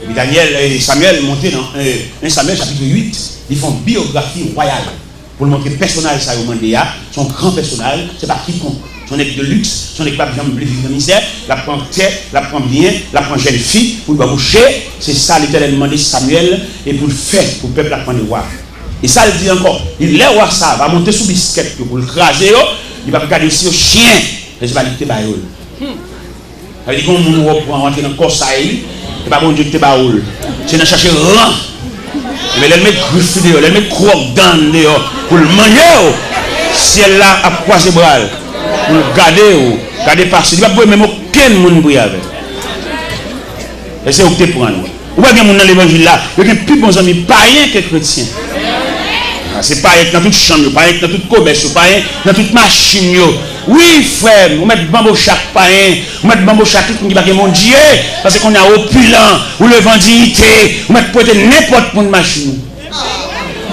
Epi Danyèl, eh, Samyèl monte nan, eh, en Samyèl chapit uit, li fè yon biyografi wayal. Pou l montre pèsonaj sa yo mande a, se yon gran pèsonaj, se pa kikonk. Se yon nèg de liks, se yon nèg k p ap janm vle viv nan mizè, l ap pran tè, l ap pran byen, l ap pran jèn fi pou l bòkouche. Se sa Letènèl mande Samyèl e pou l fè pou pèp la k mande wa. E sa l di ankò, li, lè wa sa a va monte sou biskèt yo pou l kraze yo, li p ap gade si yo chyen, men se pa li ki te ba yo l. Sa vle di gen yon moun ou pran, w antre nan kò sa a, e pa Bondye ki te ba ou l. Se nan chache ran. Men lè l met grif li deyò, lè l met kwòk dan l deyò pou l manje w, syèl la ap kwaze bra l pou l gade w, gade pase. Li p ap voye menm okenn moun priye avè l. E se ou ki te pran l. Ou wè gen moun nan levanjil la, yo gen pi bon zanmi payen ke kretyen. Ah, se payen k nan tout chanm yo, payen k nan tout komès yo, payen k nan tout machin yo. Wi, frè m, ou mèt banboche ak payen, ou mèt banboche ak tout moun ki pa gen Bondye, paske kounye a ou opilan, ou leve an diyite, ou mèt prete nenpòt moun machin ou.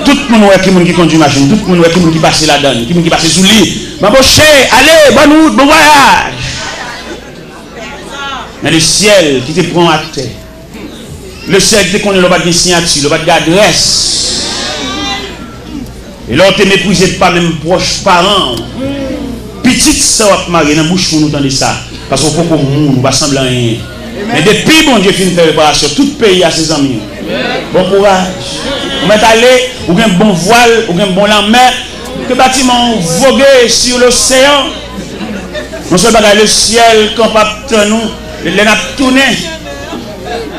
Tout moun wè ki moun ki kondui machin, tout moun wè ki moun ki pase ladan l, ki moun ki pase sou li. Banboche, ale, bòn wout, bon vwayaj. Men lesyèl ki te pran w atè, lesyèl ki te konnen lè w pa t gen siyati, lè w pa t gen adrès, e lè w te meprize pa menm pwòch paran w, pitit sa w ap mare nan bouch moun ou tande sa, paske w poko moun, ou pa sanble anyen. Men depi Bondye fin fè reparasyon, tout peyi a se zanmi w. Bon kouraj. Ou mèt ale, ou gen bon vwal, ou gen bon lanmè, ke batiman w voge sur l'océan. Yon sèl bagay, lesyèl kanpe ap tann ou lè n ap tounen.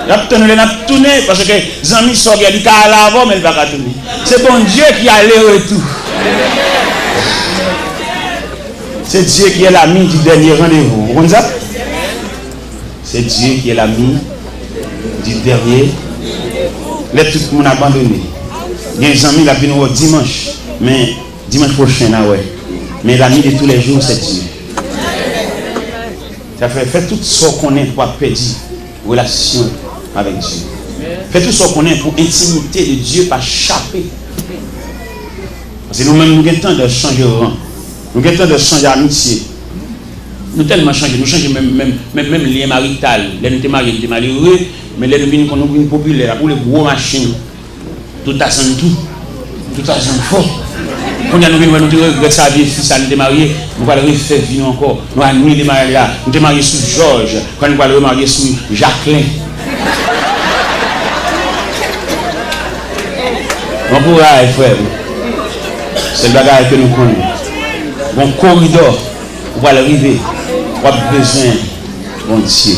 L ap tann ou lè n ap tounen, paske zanmi sa w gen, li ka ale avè w, men li pa ka tounen. Se Bondye ki ale retou. C'est Dieu qui est l'ami du dernier rendez-vous. Ou konn sa? C'est Dieu qui est l'ami du dernier. Lè tout moun abandone. Gen zanmi l ap vin wè w dimanch, men dimanch pwochen n a wè. Men l'ami de tous les jours, c'est Dieu. Sa fè, fè tout sa w konnen pou pa pèdi relasyon avèk Dye. Fè tout sa w konnen pou entimite de Dye pa chape. Paske nou menm, nou gen tandans chanje ran. Nou gen tandans chanje amitye. Nou tèlman chanje, nou chanje menm, menm, menm, menm lyen marital. Lè nou te marye, nou te malere, men lè nou vin, nou vin popilè, n ap woule gwo machin. Tout asann tou. Tout asann fò. Kounye a nou vin wè nou te regrèt sa, vye fi sa nou te marye, nou pral refè vi nou ankò. Nou anile maryaj la. Nou te marye sou Jòj, kounye a nou pral remarye sou Jaklen. Bon kouraj, frè m. Sèl bagay ke nou konnen, gon koridò ou pral rive, w ap bezwen Bondye.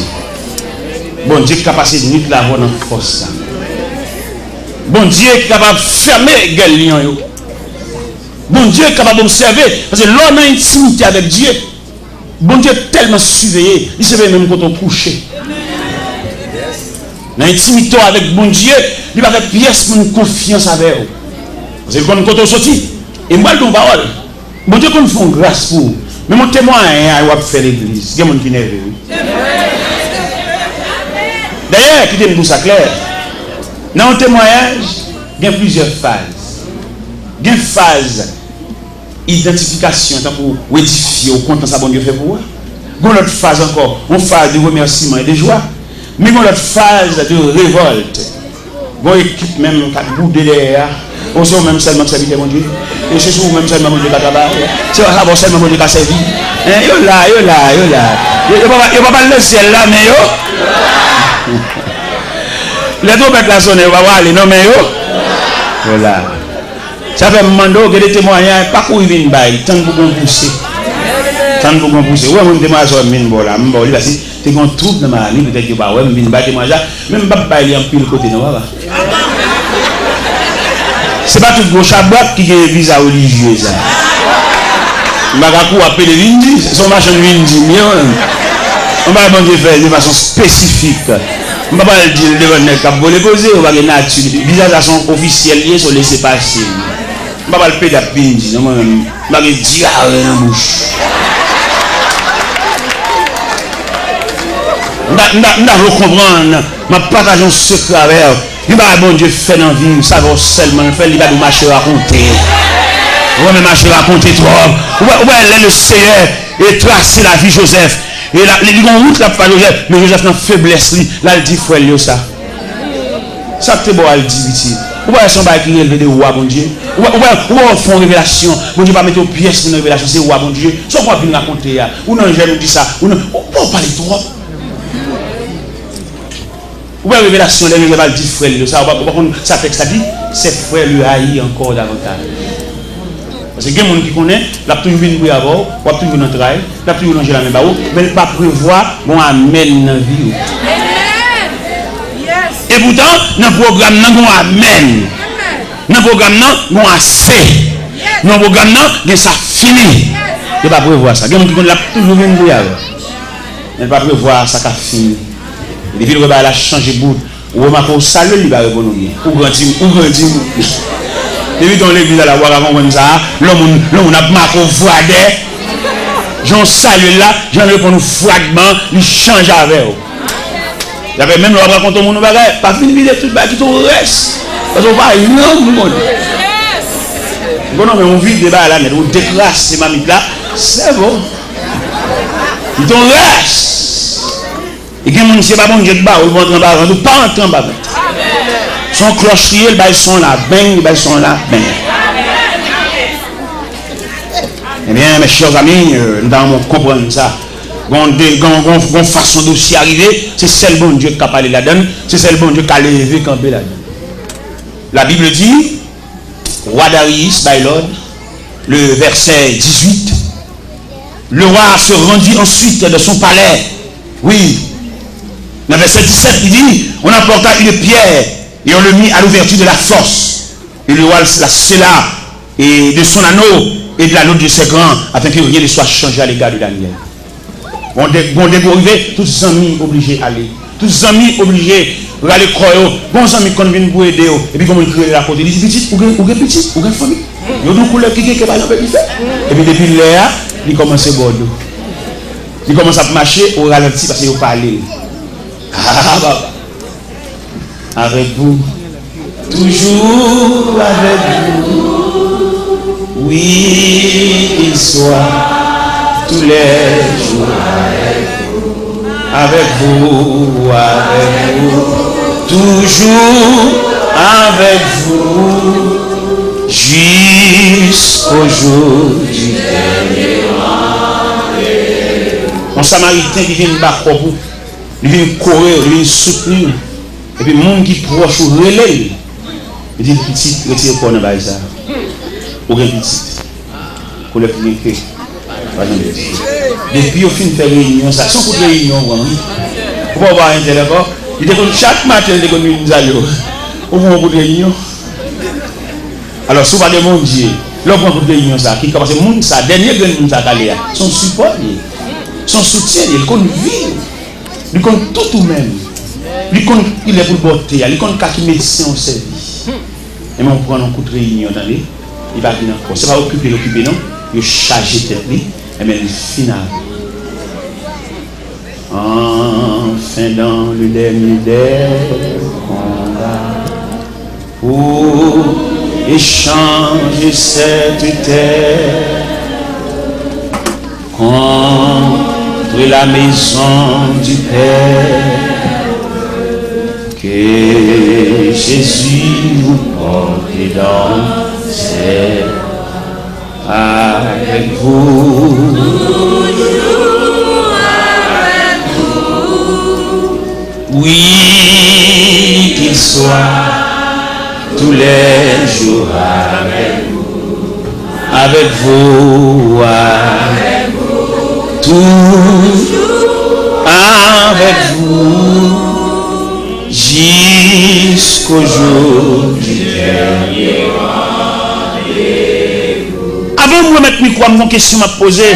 Bondye ki ka pase nwit la avè w nan fòs sa. Bondye ki kapab fèmen gèl lyon yo. Bondye ki kapab obsève, paske lè w nan entimite avèk Dye, Bondye tèlman siveye, li siveye menm kote w kouche. Nan entimite w avèk Bondye, li pa fè pyès moun konfyans avè w. Paske li konn kote w soti. E m pral di w yon pawòl. Bondye konn fè yon gras pou ou. Men yon temwayaj w ap fè legliz. Gen moun ki nève, wi. Dayè, kite m di w sa klè. Nan yon temwayaj, gen plizyè faz. Gen faz idantifikasyon, tankou w edifye, w kontan sa Bondye fè pou ou a. Gen yon lòt faz ankò, yon faz de remèsiman e de jwa. Men gen yon lòt faz de revòlt. Gen yon ekip menm k ap boude dèyè a. O, se ou menm sèlman k sèvitè Bondye. E se sou ou menm sèlman Bondye ka travay. Se avè w sèlman Bondye ka sèvi. Hein? Yo la, yo la, yo la. Yo, yo pa, yo pa pral nan syèl la, men yo. Lè twonpèt la sonnen, yo pa prale, non, men yo. Yo la. Sa fè m mande w, gen de temwayaj, pa kouri vin bay, tann pou gon pouse. Tann pou gon pouse. Ou wè mwen, temwayaj sa w wè m vin ba w la, m ba w li paske te gen yon twoub nan Miami, petèt yo pa wè m vin bay temwayaj la, men m p ap bay li anpil kote non, papa. Se pa tout gwo chabrak ki gen viza relijye sa. M pa ka kouri ap pede vin di, se yon machann vin di m ye mwen. Yon bagay Bondye fè de fason espesifik. M pa pral di l devan nèg k ap vole koze, ou pa gen nati. Viza sa se yon ofisyèl li ye, se yon lese pase. M pa pral pede ap vin di non, mwen menm, m pa gen dyare nan bouch. M ta, m ta, m ta vle w konprann, m ap pataje yon sekrè avè w. Gen bagay Bondye fè nan vi w, sa fè w sèlman l fè l, li pa di w mache rakonte. Ou wè, men mache rakonte twòp. Ou wè, ou wè, lè le Seyè e trase lavi Jozèf, e la, li, li gon wout l ap fè Jozèf, men Jozèf nan feblès li, l al di frè l yo sa. Sa k te ba w al di pitit? Ou pa wè se yon bagay ki relve de wa Bondye? Ou pa, ou pa, ou pa wè w fè yon revelasyon, Bondye pa mete yon pyès moun nan revelasyon, se wa Bondye. Sa w konn ap vin rakonte a? Ou nan jèn, ou di sa, ou nan, ou pa w pale twòp. Ou wè revelasyon, lè Jozèf al di frè l yo sa, ou pa, ou pa konn sa tèks la di? Ses frères le haïrent encore davantage. Paske gen moun ki konnen, l ap toujou vin bri avè w, w ap toujou nan tray, l ap toujou lonje lamen ba ou, men l pa prevwa gon amèn nan vi w. Epoutan, nan pwogram nan gon amèn. Nan pwogram nan gon ase. Nan pwogram nan gen sa fini. Yo pa prevwa sa. Gen moun ki konn l ap toujou vin bri avè w. Men l pa prevwa sa k ap fini. Depi l wè bagay la chanje bout, ou remake w salye l, li pa reponn ou byen. Ou grandi, ou grandi moun. Depi w nan legliz la, la, ou pa ka konprann sa. Lè moun, lè moun ap make w vradè, jan w salye l la, jan l reponn ou fradman, li chanje avè w. Dapre menm lè w ap rakonte yon moun yon bagay, pa fin vide tout bagay, kite yon rès. Paske w pa janm konnen. Bon, non, men w vide bagay la nèt, ou dekrase mamit la, se bon. Kite yon rès. E gen moun, se pa Bondye k ba ou, l pou antre anba vant, ou pa antre anba vant. Se yon klòch li ye, l bay son la, beng, li bay son la, beng. Ebyen, mes chers amis, euh, nou ta renmen w konprann sa. Gon de, gon, gon, gon fason dosye a rive, se sèl Bondye k ka pale ladan l, se sèl Bondye k ka leve kanpe ladan l. La Bible dit, roi Darius bay lòd, le verset dix-huit, le roi se rendit ensuite dans son palais. Oui. Nan vèsè disèt, li di, on apporta une pierre et on le mit à l'ouverture de la fosse. Et le roi la scella et de son anneau et de l'anneau de ses grands, afin que rien ne soit changé à l'égard de Daniel. Bon, de, bon, de gwo rive, tout zanmi oblije ale. Tout zanmi oblije rale kò yo. Bon, zanmi konn vin pou ede yo. Epi gon moun ki rele l akote. Li di, pitit, ou gen, ou gen pitit, ou gen fanmi? Yo di w koulè ki gen kè pa janm pèdi fè. Epi depi lè a, li kòmanse bò dlo. Li kòmanse ap mache o ralanti paske yo pale l. Ah, papa. Avec vous, toujours avec vous, oui, qu'il soit tous les jours avec vous, avec vous, avec vous, toujours avec vous, jusqu'au jour du dernier rendez-vous. Yon Samariten ki vin ba kò pou Li vin kore w, li vin soutni w. Epi moun ki pwòch ou rele l. Li di l, pitit, retire kò w nan bagay sa a. Ou gen pitit. Koulè ki gen ke. Pa janm pitit. Depi yo fin fè reyinyon sa, se yon kout reyinyon ou pran, wi. Ou pa wè entèl ankò. Li te konn chak maten, li te konn vin salye w. Ou pran yon kout reyinyon. Alò, si w pa gen Bondye, lè w pran kout reyinyon sa, ki ka pase moun sa, dènye grenn moun sa k ale a, se yon sipò li ye. Se yon soutyen li ye, li konn vi w. Li konn tout ou menm. Li konn kilè pou l ba w te a. Li konn ka ki medsen w sèvi. Enben, ou pran nan kout reyinyon, tande. Li pa vin ankò. Se pa okipe l okipe non. Yo chaje tèt li. Enben, li fin avè l. Enfin, dans le dernier des combats, pour échanger cette terre contre la maison du Père. Que Jésus vous porte dans ses bras, avec vous. Oui, qu'il soit Tous les jours avec vous, avec vous, toujours avec vous, jusqu'au jour du dernier rendez-vous. Avan m remèt mikwo a, m gon kesyon m ap poze.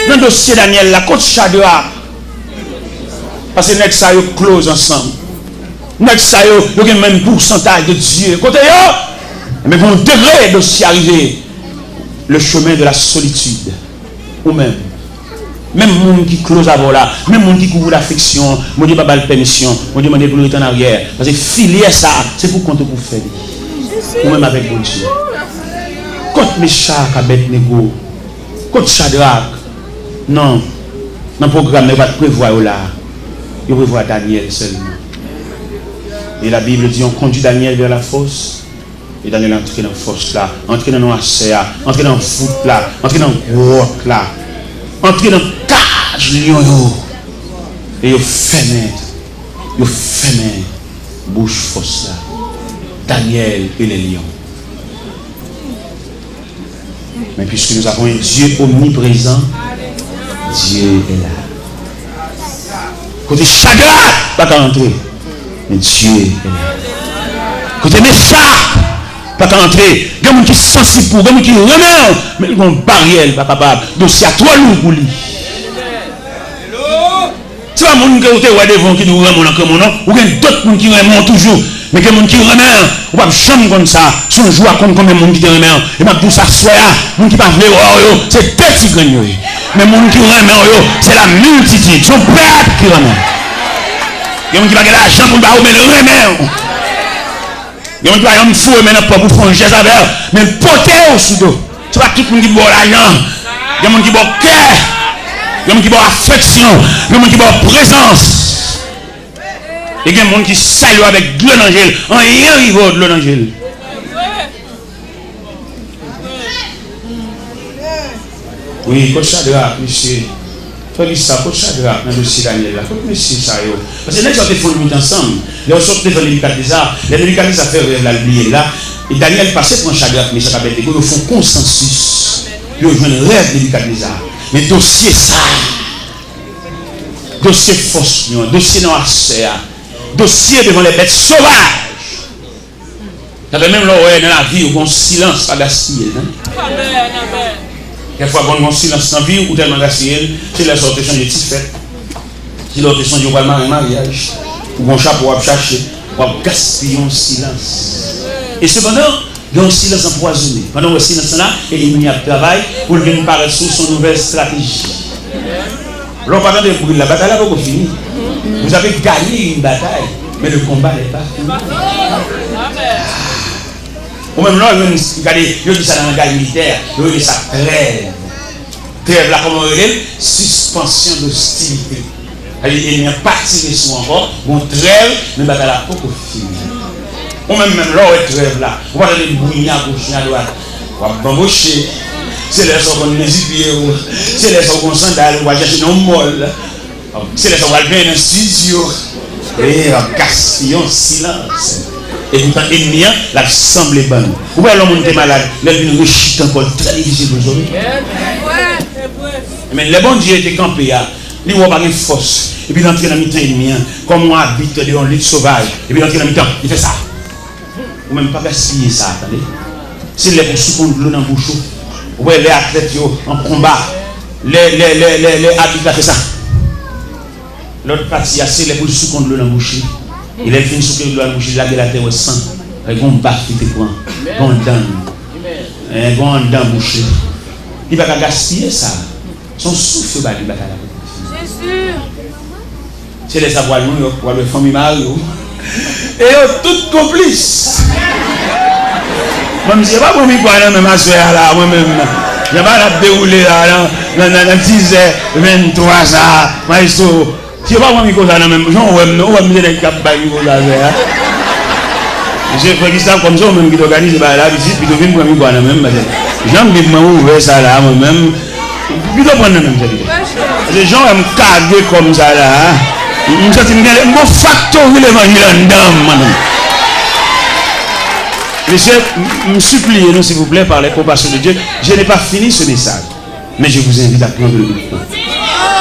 Nan dosye Daniel la, kot Chadrak? Paske nèg sa yo close ansanm. Nèg sa yo, yo gen menm pousantaj de Dye. Kote yo? Men gon degre dosye a rive. Le chemin de la solitude. Ou menm. Menm moun ki close avè w la, menm moun ki kouvri w afeksyon, Bondye pa ba l pèmisyon. Bondye mande pou l rete an aryè. Paske filyè sa, se pou kont ou pou fè li. Ou menm avèk Bondye. Kot Mechak, Abèdnego? Kot Chadrak? Non. Nan pwogram nan, yo pa t prevwa yo la. Yo prevwa Danyèl sèlman. Et la Bible dit, on conduit Daniel vers la fosse. E Danyèl antre nan fòs la, antre nan nwasè a, antre nan vout la, antre nan gwòt la, antre nan kaj lyon yo. E yo fèmen, yo fèmen bouch fòs la. Daniel et les lions. Mais puisque nous avons un Dieu omniprésent, Dieu est là. Kote Chadrak pa ka antre, men Dye est là. Kote Mechak pa ka antre, gen moun ki sansib pou ou, gen moun ki renmen w, men li gon baryè, li pa kapab. Dosye a twò lou pou li. Se pa moun ke ou te wè devan w ki di w renmen w nan kremon non. Ou gen dòt moun ki renmen w toujou. Men gen moun ki renmen w, ou p ap janm konn sa. Si yon jou w a konn konbyen moun ki te renmen w. E m ap di w sa aswè a, moun ki pa vle wè w yo, se de ti grenn yo ye. Men moun ki renmen w yo, se la miltitid. Se yon pèp ki renmen w. Gen moun ki pa gen lajan pou l ba ou, men l renmen w. Gen moun ki pa janm foure men nan pòch pou fè yon jès avè w, men l pote w sou do. Se pa tout moun ki ba w lajan. Gen moun ki ba w kè. Gen moun ki ba w afeksyon. Gen moun ki ba w prezans. E gen moun ki salye w avèk dlo nan je l. Anyen rive w, dlo nan je l. Wi, kot Chadrak, mesye? Fè lis sa, kot Chadrak nan dosye Danyèl la? Kot mesye sa yo? Paske nèg sa yo te fè yon nwit ansanm. Lè yo sot devan Nebikadneza, lè Nebikadneza fè rèv la, l bliye l la, e Danyèl pase pran Chadrak, Mechak, Abèdnego, yo fè yon konsansis pou yo jwenn rèv Nebikadneza. Men dosye sa, dosye fòs lyon an, dosye nwasè a, dosye devan lè bèt sovaj. Sa fè menm lè w wè nan lavi w gen yon silans, pa gaspiye l, non. Amèn, amèn. Kèk fwa, bon, gen yon silans nan vi w, ou tèlman gaspiye l, se lè sa w te sonje ti fèt, se lè w te sonje w pral mare maryaj, ou gen yon chapo w ap chache, w ap gaspiye yon silans. E sepandan, gen yon silans anpwazonnen. Pandan w wè silans lan la, e enmi ap travay pou l vin parèt sou w, se yon nouvèl estrateji. Lè w pa tande bri l la, batay la poko fini. Vous avez gagné une bataille, mais le combat n'est pas fini. Ou menm lè w jwenn, gade, yo di sa nan langaj militè, yo rele sa trèv. Trèv la, kòman yo rele l? Suspension d'hostilité. Sa vle di enmi an pa tire sou w ankò, gon trèv, men batay la poko fini. Ou menm, menm lè w wè trèv la, ou pa tande bri ni agoch ni adwat, w ap banboche. Se lè sa w konn mezi pye w, se lè sa w gon sandal, ou pral chache nan yon mòl. Se lè sa w pral benyen nan estidyo. E w ap gaspiye yon silans. E poutan enmi an, l ap sanble bann. Ou wè lè yon moun te malad, lè l vin rechite ankò, l trè difisil pou l sove. Men lè Bondye te kanpe a, li wè w pa gen fòs, epi l antre nan mitan enmi an, kòm yon abit de yon lit sovaj, epi l antre nan mitan, li fè sa. Ou menm pa gaspiye sa, tande. Se lè pou w souke yon dlo nan bouch ou. Ou wè lè atlèt yo an konba, lè, lè, lè, lè, lè abit la fè sa. Lòt pati a, se lè pou l souke yon dlo nan bouch li. E lè l fin souke dlo a nan bouch li, l lage l atè, wè san. Gen yon baf li te pran. Gen yon dan. Gen yon dan bouch li. Li pa ka gaspiye sa. Se yon souf yo ba li, batay la poko fini. Se lè sa pral Nouyòk, pral wè fanmi mari w. E yo tout konplis. Mwen, misye pa pran mikwo a nan men m aswè a la, mwen menm. Jan bagay la ap dewoule la, nan, nan, nan, nan dizè venntwa sa, maestro. Si yo pa pran mikwo sa nan men m, jan w wè m, non, ou wè m se nèg k ap bay mikwo sa aswè a. Mesye Francky Stab, kòm se ou menm ki t òganize bagay la, pitit, pito vin pran mikwo a nan men m, paske jan Bib mwen ouvè sa la, mwen menm, pito pran nan men m, sèvitè. Paske jan w wè m kage kò m sa la, m, m santi m gen, m gon faktori levanjil anndan m, mwen menm. Mesye, m, m sipliye nou, silvouplè, par les compassions de Dieu, je n'ai pas fini ce message. Mais je vous invite à prendre le micro.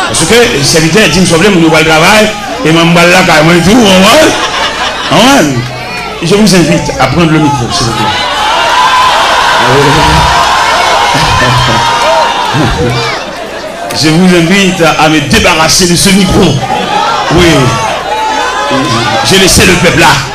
Paske sèvitè di m, "Souple, moun yo pral travay, e mwen m pral lakay mwen tou, w konprann?" Konprann? Je vous invite à prendre le micro, s'il vous plaît. Je vous invite à me débarrasser de ce micro. Oui. Je laisse le peuple là.